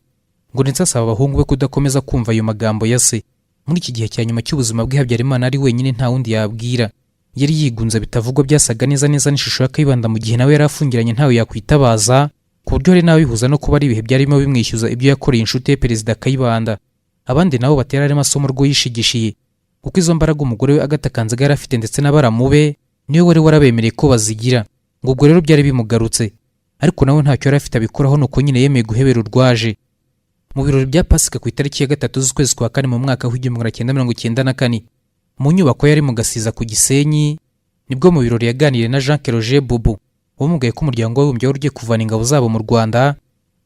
ngo ndetse asaba abahungu be kudakomeza kumva ayo magambo ya se. Muri iki gihe cya nyuma cy'ubuzima bwe, Habyarimana ari wenyine, nta wundi yabwira, yari yigunze bitavugwa, byasaga neza neza n'ishusho ya Kayibanda mu gihe nawe yari afungiranye ntawe yakwitabaza, ku buryo hari n'abihuza no kuba ari ibihe byarimo bimwishyuza ibyo yakoreye inshuti ye Perezida Kayibanda. Abandi nabo batera arimo asoma urwo yishigishiye, kuko izo mbaraga umugore we Agatha Kanziga yari afite ndetse n'abaramu be niwe wari warabemereye ko bazigira. Ngo ubwo rero byari bimugarutse, ariko nawe ntacyo yari afite abikoraho, nuko nyine yemeye guhebera urwaje. Mu birori bya Pasika ku itariki ya 3 z'ukwezi kwa kane mu mwaka w'1994, mu nyubako yari mu Gasiza ku Gisenyi, nibwo mu birori yaganiriye na Jean Roger Bubu, wamubwiye ko Umuryango w'Abibumbye wari ugiye kuvana ingabo zabo mu Rwanda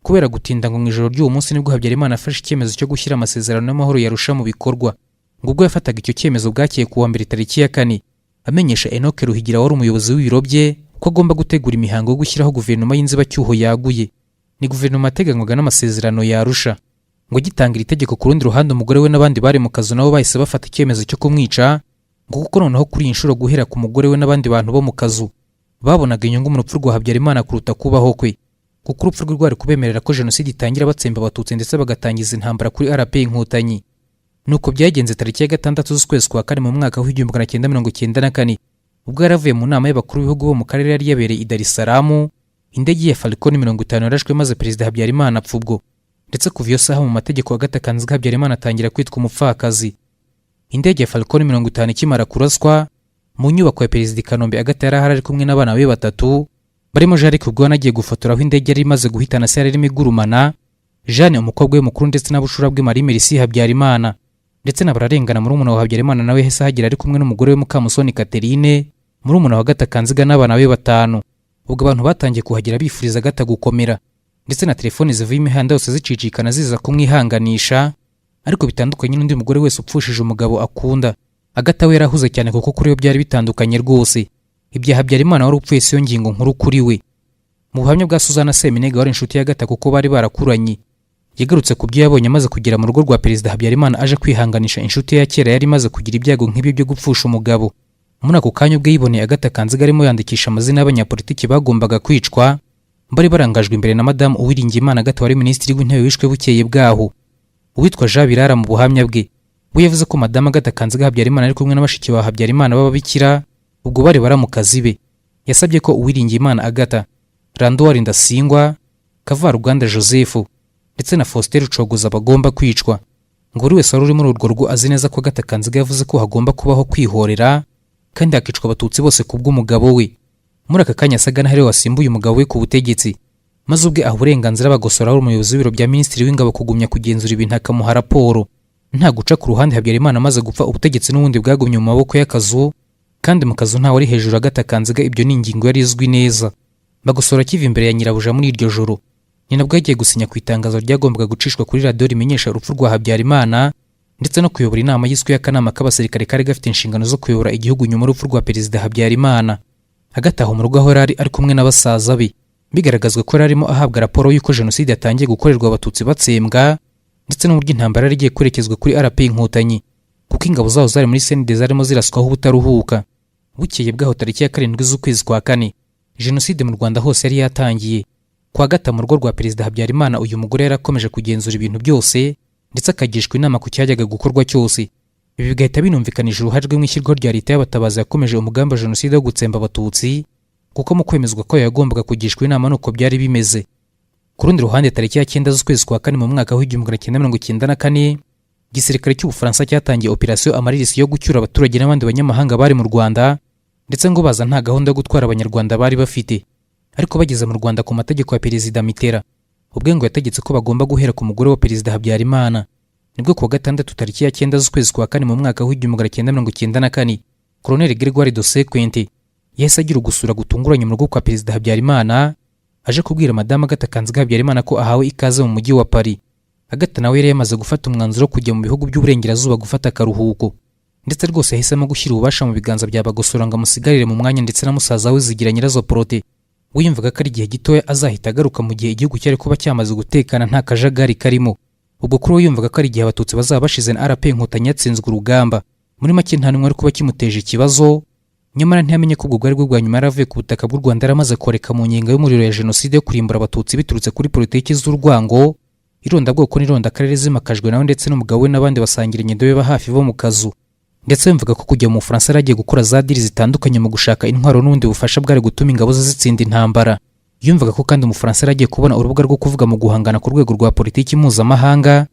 kubera gutinda. Ngo mu ijoro ry'uwo munsi nibwo Habyarimana afashe icyemezo cyo gushyira amasezerano y'amahoro ya Arusha mu bikorwa. Ngo ubwo yafataga icyo cyemezo bwakeye ku wa mbere tariki ya 4, amenyesha Enoch Ruhigira wari umuyobozi w'ibiro bye ko agomba gutegura imihango yo gushyiraho guverinoma y'inzibacyuho yaguye, ni guverinoma yateganywaga n'amasezerano ya Arusha. Ngo agitanga iri tegeko, ku rundi ruhande umugore we n'abandi bari mu kazu nabo bahise bafata icyemezo cyo kumwica, ngo kuko noneho kuri iyi nshuro guhera ku mugore we n'abandi bantu bo mu kazu babonaga inyungu mu rupfu rwa Habyarimana kuruta kubaho kwe, kuko urupfu rwe rwari kubemerera ko jenoside itangira batsemba Abatutsi ndetse bagatangiza intambara kuri RP Inkotanyi. Nuko byagenze tariki ya 6 z'ukwezi kwa kane mu mwaka w'1994, ubwo yari avuye mu nama y'abakuru b'ibihugu bo mu karere yari yabereye i Dar es Salaam, indege ya Falcon 50 yarashwe maze Perezida Habyarimana apfa ubwo. Ndetse kuva iyo saha mu mategeko Agatha Kanziga Habyarimana atangira kwitwa umupfakazi. Indege ya Falcon 50 ikimara kuraswa, Mu nyubako ya perezida i Kanombe, Agatha yari ahari ari kumwe n'abana be batatu barimo Jarike, ubwo yanagiye gufotora aho indege yari imaze guhitana se yari irimo igurumana, Jeanne umukobwa we mukuru, ndetse na bucura bwe Marie Merci Habyarimana, ndetse na Bararengana murumuna wa Habyarimana, nawe yahise ahagera ari kumwe n'umugore we Mukamusoni Catherine, murumuna wa Agatha Kanziga, n'abana be batanu. Ubwo abantu batangiye kuhagera bifuriza Agatha gukomera, ndetse na telefoni zivuye imihanda yose zicicikana ziza kumwihanganisha. Ariko bitandukanye n'undi mugore wese upfushije umugabo akunda, Agatha we yarahuze cyane, kuko kuri we byari bitandukanye rwose. Ibya Habyarimana wari upfuye siyo ngingo nkuru kuri we. Mu buhamya bwa Suzana Seminega wari inshuti ya Agatha kuko bari barakuranye, yagarutse ku byo yabonye amaze kugera mu rugo rwa perezida Habyarimana aje kwihanganisha inshuti ye ya kera yari imaze kugira ibyago nk'ibyo byo gupfusha umugabo. Muri ako kanya ubwo yiboneye Agatha Kanziga arimo yandikisha amazina y'abanyapolitiki bagombaga kwicwa, bari barangajwe imbere na Madamu Uwiringiyimana Agatha wari minisitiri w'intebe wishwe bukeye bwaho. Uwitwa Jean Birara mu buhamya bwe we yavuze ko Madamu Agatha Kanziga Habyarimana ari kumwe na bashiki ba Habyarimana b'ababikira, ubwo bari baramukazi be, yasabye ko Uwiringiyimana Agatha, Randuwari Ndasingwa, Kavaruganda Joseph ndetse na Faustin Rucogoza bagomba kwicwa. Ngo buri wese wari uri muri urwo rugo azi neza ko Agatha Kanziga yavuze ko hagomba kubaho kwihorera kandi hakicwa abatutsi bose ku bw'umugabo we. Muri aka kanya asaga n'aho ariwe wasimbuye umugabo we ku butegetsi, maze ubwe aha uburenganzira Bagosora wari umuyobozi w'ibiro bya minisitiri w'ingabo kugumya kugenzura ibintu akamuha raporo nta guca ku ruhande. Habyarimana amaze gupfa, ubutegetsi n'ubundi bwagumye mu maboko y'akazu, kandi mu kazu ntawe ari hejuru Agatha Kanziga. Ibyo ni ingingo yari izwi neza. Bagosora akiva imbere ya nyirabuja muri iryo joro, ni nabwo yagiye gusinya ku itangazo ryagombaga gucishwa kuri radiyo rimenyesha urupfu rwa Habyarimana, ndetse no kuyobora inama yiswe y'akanama k'abasirikare kari gafite inshingano zo kuyobora igihugu nyuma y'urupfu rwa perezida Habyarimana. Agataha mu rugo aho yari ari kumwe na basaza be, bigaragazwa ko yari arimo ahabwa raporo y'uko jenoside yatangiye gukorerwa abatutsi batsembwa, ndetse n'uburyo intambara yari igiye kwerekezwa kuri RP Inkotanyi, kuko ingabo zaho zari muri CND zarimo ziraswaho ubutaruhuka. Bukeye bwaho tariki ya 7 z'ukwezi kwa kane, jenoside mu Rwanda hose yari yatangiye. Kwa Gata mu rugo rwa perezida Habyarimana, uyu mugore yarakomeje kugenzura ibintu byose ndetse akagishwa inama ku cyajyaga gukorwa cyose. Ibi bigahita binumvikanisha uruhare rwe mu ishyirwaho rya leta y'abatabazi yakomeje umugambi wa jenoside wo gutsemba abatutsi, kuko mu kwemezwa ko yagombaga kugishwa inama nuko byari bimeze. Ku rundi ruhande, tariki ya 9 z'ukwezi kwa kane mu mwaka w'1994, igisirikare cy'Ubufaransa cyatangiye operasiyo Amaryllis yo gucyura abaturage n'abandi banyamahanga bari mu Rwanda, ndetse ngo baza nta gahunda yo gutwara abanyarwanda bari bafite. Ariko bageze mu Rwanda ku mategeko ya perezida Mitterrand, ubwe ngo yategetse ko bagomba guhera ku mugore wa perezida Habyarimana. Nibwo kuwa gatandatu tariki ya 9 z'ukwezi kwa kane mu mwaka w'1994, Colonel Gregoire Dosequente yahise agira ugusura gutunguranye mu rugo kwa perezida Habyarimana, aje kubwira Madamu Agatha Kanziga Habyarimana ko ahawe ikaze mu mujyi wa Paris. Agatha nawe yari yamaze gufata umwanzuro wo kujya mu bihugu by'uburengerazuba gufata akaruhuko, ndetse rwose yahisemo gushyira ububasha mu biganza bya Bagosora ngo amusigarire mu mwanya, ndetse na musaza we Zigira Nyirazo Protais. We yumvaga ko ari igihe gitoya azahita agaruka mu gihe igihugu cyari kuba cyamaze gutekana nta kajagari karimo. Ubwo kuri we yumvaga ko ari igihe abatutsi bazaba bashize na RP Inkotanyi yatsinzwe urugamba, muri make nta n'umwe wari kuba kimuteje ikibazo. Nyamara ntiyamenye ko ubwo bwari bwo bwa nyuma yari avuye ku butaka bw'u Rwanda, yaramaze koreka mu nyenga y'umuriro ya jenoside yo kurimbura abatutsi biturutse kuri politiki z'urwango, irondabwoko n'irondakarere zimakajwe nawe ndetse n'umugabo we n'abandi basangira ingendo be ba hafi bo mu kazu. Ndetse yumvaga ko kujya mu Bufaransa yari agiye gukora za deal zitandukanye mu gushaka intwaro n'ubundi bufasha bwari gutuma ingabo ze zitsinda intambara. Yumvaga ko kandi Umufaransa yari agiye kubona urubuga rwo kuvuga mu guhangana ku rwego rwa politiki mpuzamahanga,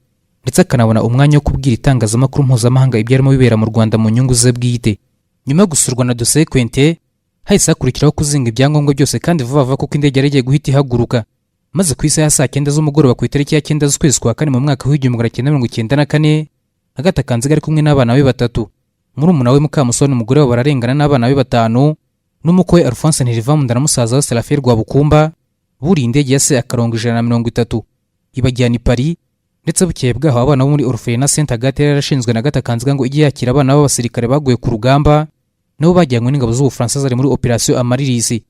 ndetse akanabona umwanya wo kubwira itangazamakuru mpuzamahanga ibyarimo bibera mu Rwanda mu nyungu ze bwite. Nyuma yo gusurwa na Dosequente, hahise hakurikiraho kuzinga ibyangombwa byose kandi vuba vuba, kuko indege yari igiye guhita ihaguruka. Maze ku isaha ya saa 9 z'umugoroba ku itariki ya 9 z'ukwezi kwa kane mu mwaka w'1994, Agatha Kanziga ari kumwe n'abana be batatu, murumuna we Mukamusoni, umugore we Bararengana n'abana be batanu, n'umukwe we Alphonse Ntirivamunda na musaza we Serafin Rwabukumba, buriye indege ya se akarongo 130 ibajyana i Paris. Ndetse bukeye bwaho abana bo muri orphelinat Saint Agathe yari yarashinzwe na Agatha Kanziga ngo ijye yakira abana b'abasirikare baguye ku rugamba, nabo bajyanywe n'ingabo z'Ubufaransa zari muri operasiyo Amaryllis,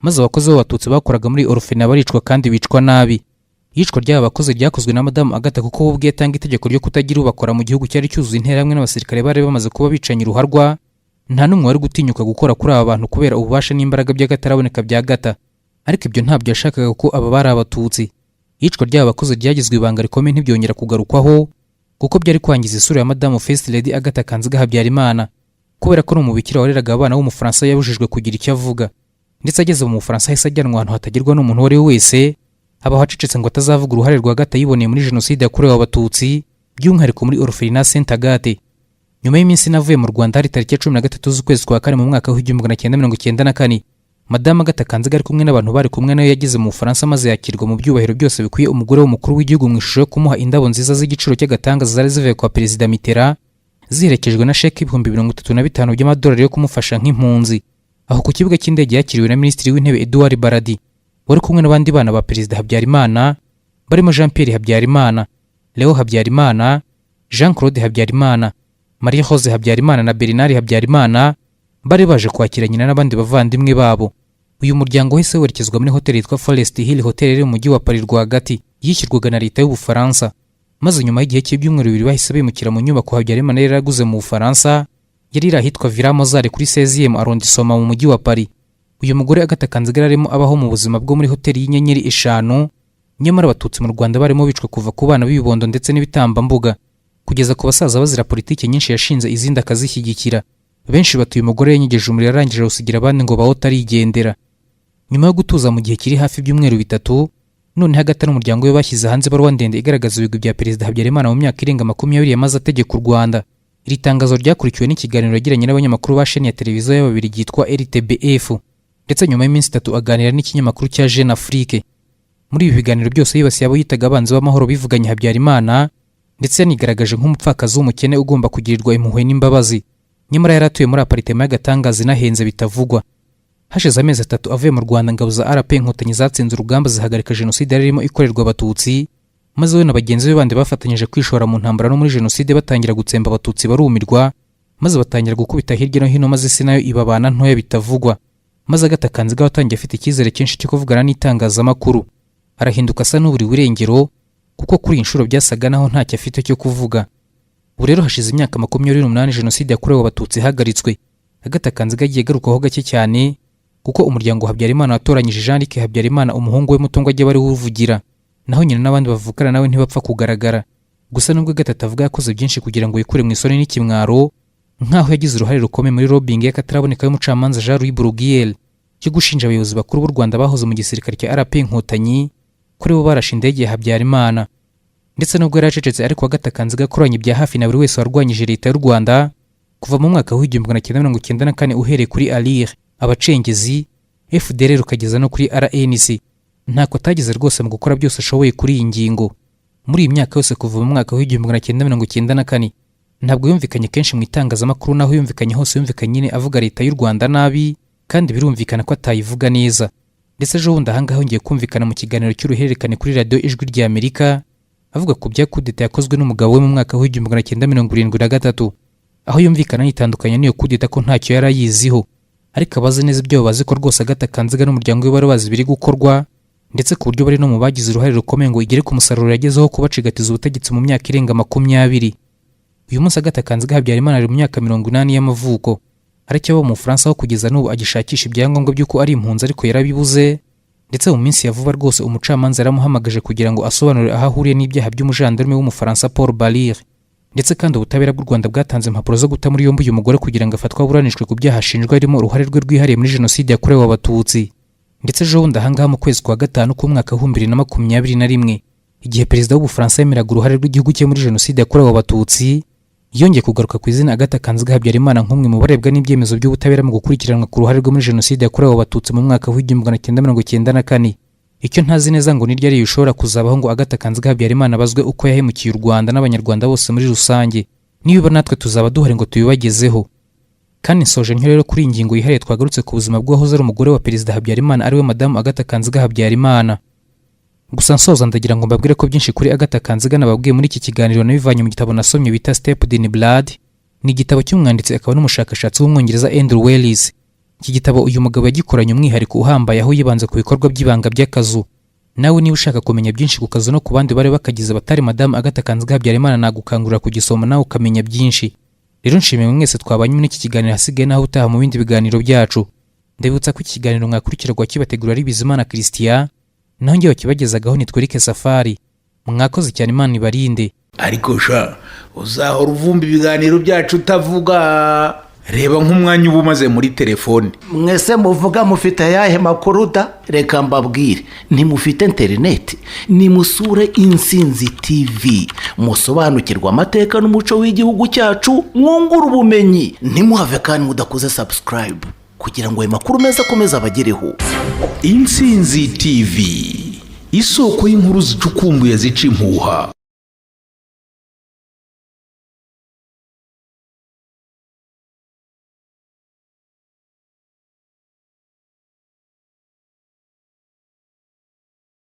maze abakozi b'abatutsi bakoraga muri orphelinat baricwa kandi bicwa nabi. Iyicwa ry'aba bakozi ryakozwe na Madamu Agatha, kuko we ubwe yatanga itegeko ryo kutagira ubakora mu gihugu cyari cyuzuye interahamwe n'abasirikare bari bamaze kuba bicanye uruharwa. Nta n'umwe wari gutinyuka gukora kuri aba bantu kubera ububasha n'imbaraga by'akataraboneka bya Agatha. Ariko ibyo ntabyo yashakaga, kuko aba bari abatutsi. Iyicwa ry'aba bakozi ryagizwe ibanga rikomeye, ntibyongera kugarukwaho kuko byari kwangiza isura ya Madamu First Lady Agatha Kanziga Habyarimana. Kubera ko ari umubikira wareraga abana w'Umufaransa, yabujijwe kugira icyo avuga, ndetse ageze mu Bufaransa ahise ajyanwa ahantu hatagerwa n'umuntu uwo ari we wese, aba acecetse ngo atazavuga uruhare rwa Agatha yiboneye muri jenoside yakorewe abatutsi, by'umwihariko muri orphelinat Saint Agathe. Nyuma y'iminsi navuye mu Rwanda, hari tariki ya 13 z'ukwezi kwa kane mu mwaka w'1994, Madamu Agatha Kanziga ari kumwe n'abantu bari kumwe nayo yageze mu Bufaransa, maze yakirwa mu byubahiro byose bikwiye umugore w'umukuru w'igihugu, mu ishusho yo kumuha indabo nziza z'igiciro cy'agatangaza zari zivuye kwa Perezida Mitterrand, ziherekejwe na sheke 35,000 by'amadolari yo kumufasha nk'impunzi. Aho ku kibuga cy'indege yakiriwe na Minisitiri w'Intebe Edouard Balladur, wari kumwe n'abandi bana ba Perezida Habyarimana barimo Jean Pierre Habyarimana, Leo Habyarimana, Jean Claude Habyarimana, Marie Rose Habyarimana na Bernard Habyarimana, bari baje kwakira nyina n'abandi bavandimwe babo. Uyu muryango wahise werekezwa muri hoteli yitwa Forest Hill Hotel iri mu mujyi wa Paris rwagati, yishyurwaga na leta y'Ubufaransa. Maze nyuma y'igihe cy'ibyumweru 2 bahise bimukira mu nyubako Habyarimana yari yaraguze mu Bufaransa, yari iri ahitwa Villa Mozart kuri 16e arrondissement mu mujyi wa Paris. Uyu mugore Agatha Kanziga arimo abaho mu buzima bwo muri hoteli y'inyenyeri eshanu, nyamara Abatutsi mu Rwanda barimo bicwa kuva ku bana b'ibibondo ndetse n'ibitambambuga kugeza ku basaza, bazira politiki nyinshi yashinze, izindi akazishyigikira. Benshi batuye umugore yanyegeje umuriro, arangije awusigira abandi ngo bawote, arigendera. Nyuma yo gutuza mu gihe kiri hafi ibyumweru 3, none hagati n'umuryango we bashyize hanze ibaruwa ndende igaragaza ibigwi bya Perezida Habyarimana mu myaka irenga 20 yamaze ategeka u Rwanda. Iri tangazo ryakurikiwe n'ikiganiro yagiranye n'abanyamakuru ba sheni ya televiziyo y'Ababirigi yitwa RTBF, ndetse nyuma y'iminsi 3 aganira n'ikinyamakuru cya Jeune Afrique. Muri ibi biganiro byose yibasiye abo yitaga abanzi b'amahoro bivuganye Habyarimana, ndetse yanigaragaje nk'umupfakazi w'umukene ugomba kugirirwa impuhwe n'imbabazi, nyamara yari atuye muri appartement y'agatangaza inahenze bitavugwa. Hashize amezi 3 avuye mu Rwanda, ingabo za RP Inkotanyi zatsinze urugamba, zihagarika jenoside yari irimo ikorerwa Abatutsi, maze we na bagenzi be bandi bafatanyije kwishora mu ntambara no muri jenoside batangira gutsemba Abatutsi, barumirwa, maze batangira gukubita hirya no hino, maze isi nayo ibabana ntoya bitavugwa. Maze Agatha Kanziga watangiye afite icyizere cyinshi cyo kuvugana n'itangazamakuru arahinduka asa n'uburiwe irengero, kuko kuri iyi nshuro byasaga naho ntacyo afite cyo kuvuga. Ubu rero hashize imyaka 28 jenoside yakorewe Abatutsi ihagaritswe. Agatha Kanziga agiye agarukaho gake cyane, kuko umuryango Habyarimana watoranyije Jean Luc Habyarimana, umuhungu we muto, ngo ajye bari uvugira, naho nyina n'abandi bavukana nawe ntibapfa kugaragara. Gusa nubwo Agatha avuga yakoze byinshi kugira ngo yikure mu isoni n'ikimwaro, nk'aho yagize uruhare rukomeye muri lobbying y'akataraboneka y'umucamanza Jean Louis Bruguière cyo gushinja abayobozi bakuru b'u Rwanda bahoze mu gisirikare cya RP Inkotanyi kuri bo barashe indege ya Habyarimana. Ndetse nubwo yari acecetse ariko, Agatha Kanziga akoranye bya hafi na buri wese warwanyije leta y'u Rwanda kuva mu mwaka w'1994, uhereye kuri ALIR, abacengezi, FDLR, ukageza no kuri RNC. Ntako atagize rwose mu gukora byose ashoboye kuri iyi ngingo. Muri iyi myaka yose kuva mu mwaka w'1994 ntabwo yumvikanye kenshi mu itangazamakuru, naho yumvikanye hose yumvikanye nyine avuga leta y'u Rwanda nabi, kandi birumvikana ko atayivuga neza. Ndetse ejo bundi ahangaha yongeye kumvikana mu kiganiro cy'uruhererekane kuri radiyo Ijwi rya Amerika, avuga ku bya kudeta yakozwe n'umugabo we mu mwaka w'1973, aho yumvikana yitandukanya n'iyo kudeta ko ntacyo yari ayiziho. Ariko abazi neza ibyo bazi ko rwose Agatha Kanziga n'umuryango we bari bazi ibiri gukorwa, ndetse ku buryo bari no mu bagize uruhare rukomeye ngo igere ku musaruro yagezeho, kubacigatiza ubutegetsi mu myaka irenga 20. Uyu munsi Agatha Kanziga Habyarimana ari mu myaka 80 y'amavuko, aracyaba mu Bufaransa, aho kugeza n'ubu agishakisha ibyangombwa by'uko ari impunzi, ariko yarabibuze. Ndetse mu minsi ya vuba rwose umucamanza yaramuhamagaje kugira ngo asobanure aho ahuriye n'ibyaha by'umujandarume w'Umufaransa Paul Barril. Ndetse kandi ubutabera bw'u Rwanda bwatanze impapuro zo guta muri yombi uyu mugore kugira ngo afatwe aburanishwe ku byaha ashinjwa, harimo uruhare rwe rwihariye muri jenoside yakorewe Abatutsi. Ndetse ejo bundi ahangaha mu kwezi kwa gatanu k'umwaka w'2021, igihe perezida w'Ubufaransa yemeraga uruhare rw'igihugu cye muri jenoside yakorewe Abatutsi, yongeye kugaruka ku izina Agatha Kanziga Habyarimana nk'umwe mu barebwa n'ibyemezo by'ubutabera mu gukurikiranwa ku ruhare rwe muri jenoside yakorewe Abatutsi mu mwaka w'1994. Icyo ntazi neza ngo ni ryari bishobora kuzabaho ngo Agatha Kanziga Habyarimana abazwe uko yahemukiye u Rwanda n'Abanyarwanda bose muri rusange. Niba natwe tuzaba duhari ngo tubibagezeho. Kandi nsoje ntyo rero kuri iyi ngingo yihariye twagarutse ku buzima bw'uwahoze ari umugore wa Perezida Habyarimana, ariwe Madamu Agatha Kanziga Habyarimana. Gusa nsoza, ndagira ngo mbabwire ko byinshi kuri Agatha Kanziga nababwiye muri iki kiganiro nabivanye mu gitabo nasomye bita Stepp'd in Blood. Ni igitabo cy'umwanditsi akaba n'umushakashatsi w'Umwongereza Andrew Wallis. Iki gitabo uyu mugabo yagikoranye umwihariko uhambaye, aho yibanze ku bikorwa by'ibanga by'akazu. Nawe niba ushaka kumenya byinshi ku kazu no ku bandi bari bakagize batari Madamu Agatha Kanziga Habyarimana, nagukangurira kugisoma nawe ukamenya byinshi. Rero nshimiye mwese twabanye muri iki kiganiro. Hasigaye naho utaha mu bindi biganiro byacu. Ndabibutsa ko iki kiganiro mwakurikirwa kibategura ari Bizimana Christian, naho njye wakibagezagaho ni Twerike Safari. Mwakoze cyane, Imana ibarinde. Ariko sha, uzahora uvumba ibiganiro byacu utavuga. Reba nk'umwanya uba umaze muri telefone. Mwese muvuga mufite ayahe makuru da? Reka mbabwire, ntimufite interineti? Nimusure Insinzi TV, musobanukirwe amateka n'umuco w'igihugu cyacu, mwungure ubumenyi. Ntimuhave kandi mudakoze subscribe kugira ngo ayo makuru meza akomeze abagereho. Intsinzi TV, isoko y'inkuru zicukumbuye, zica impuha.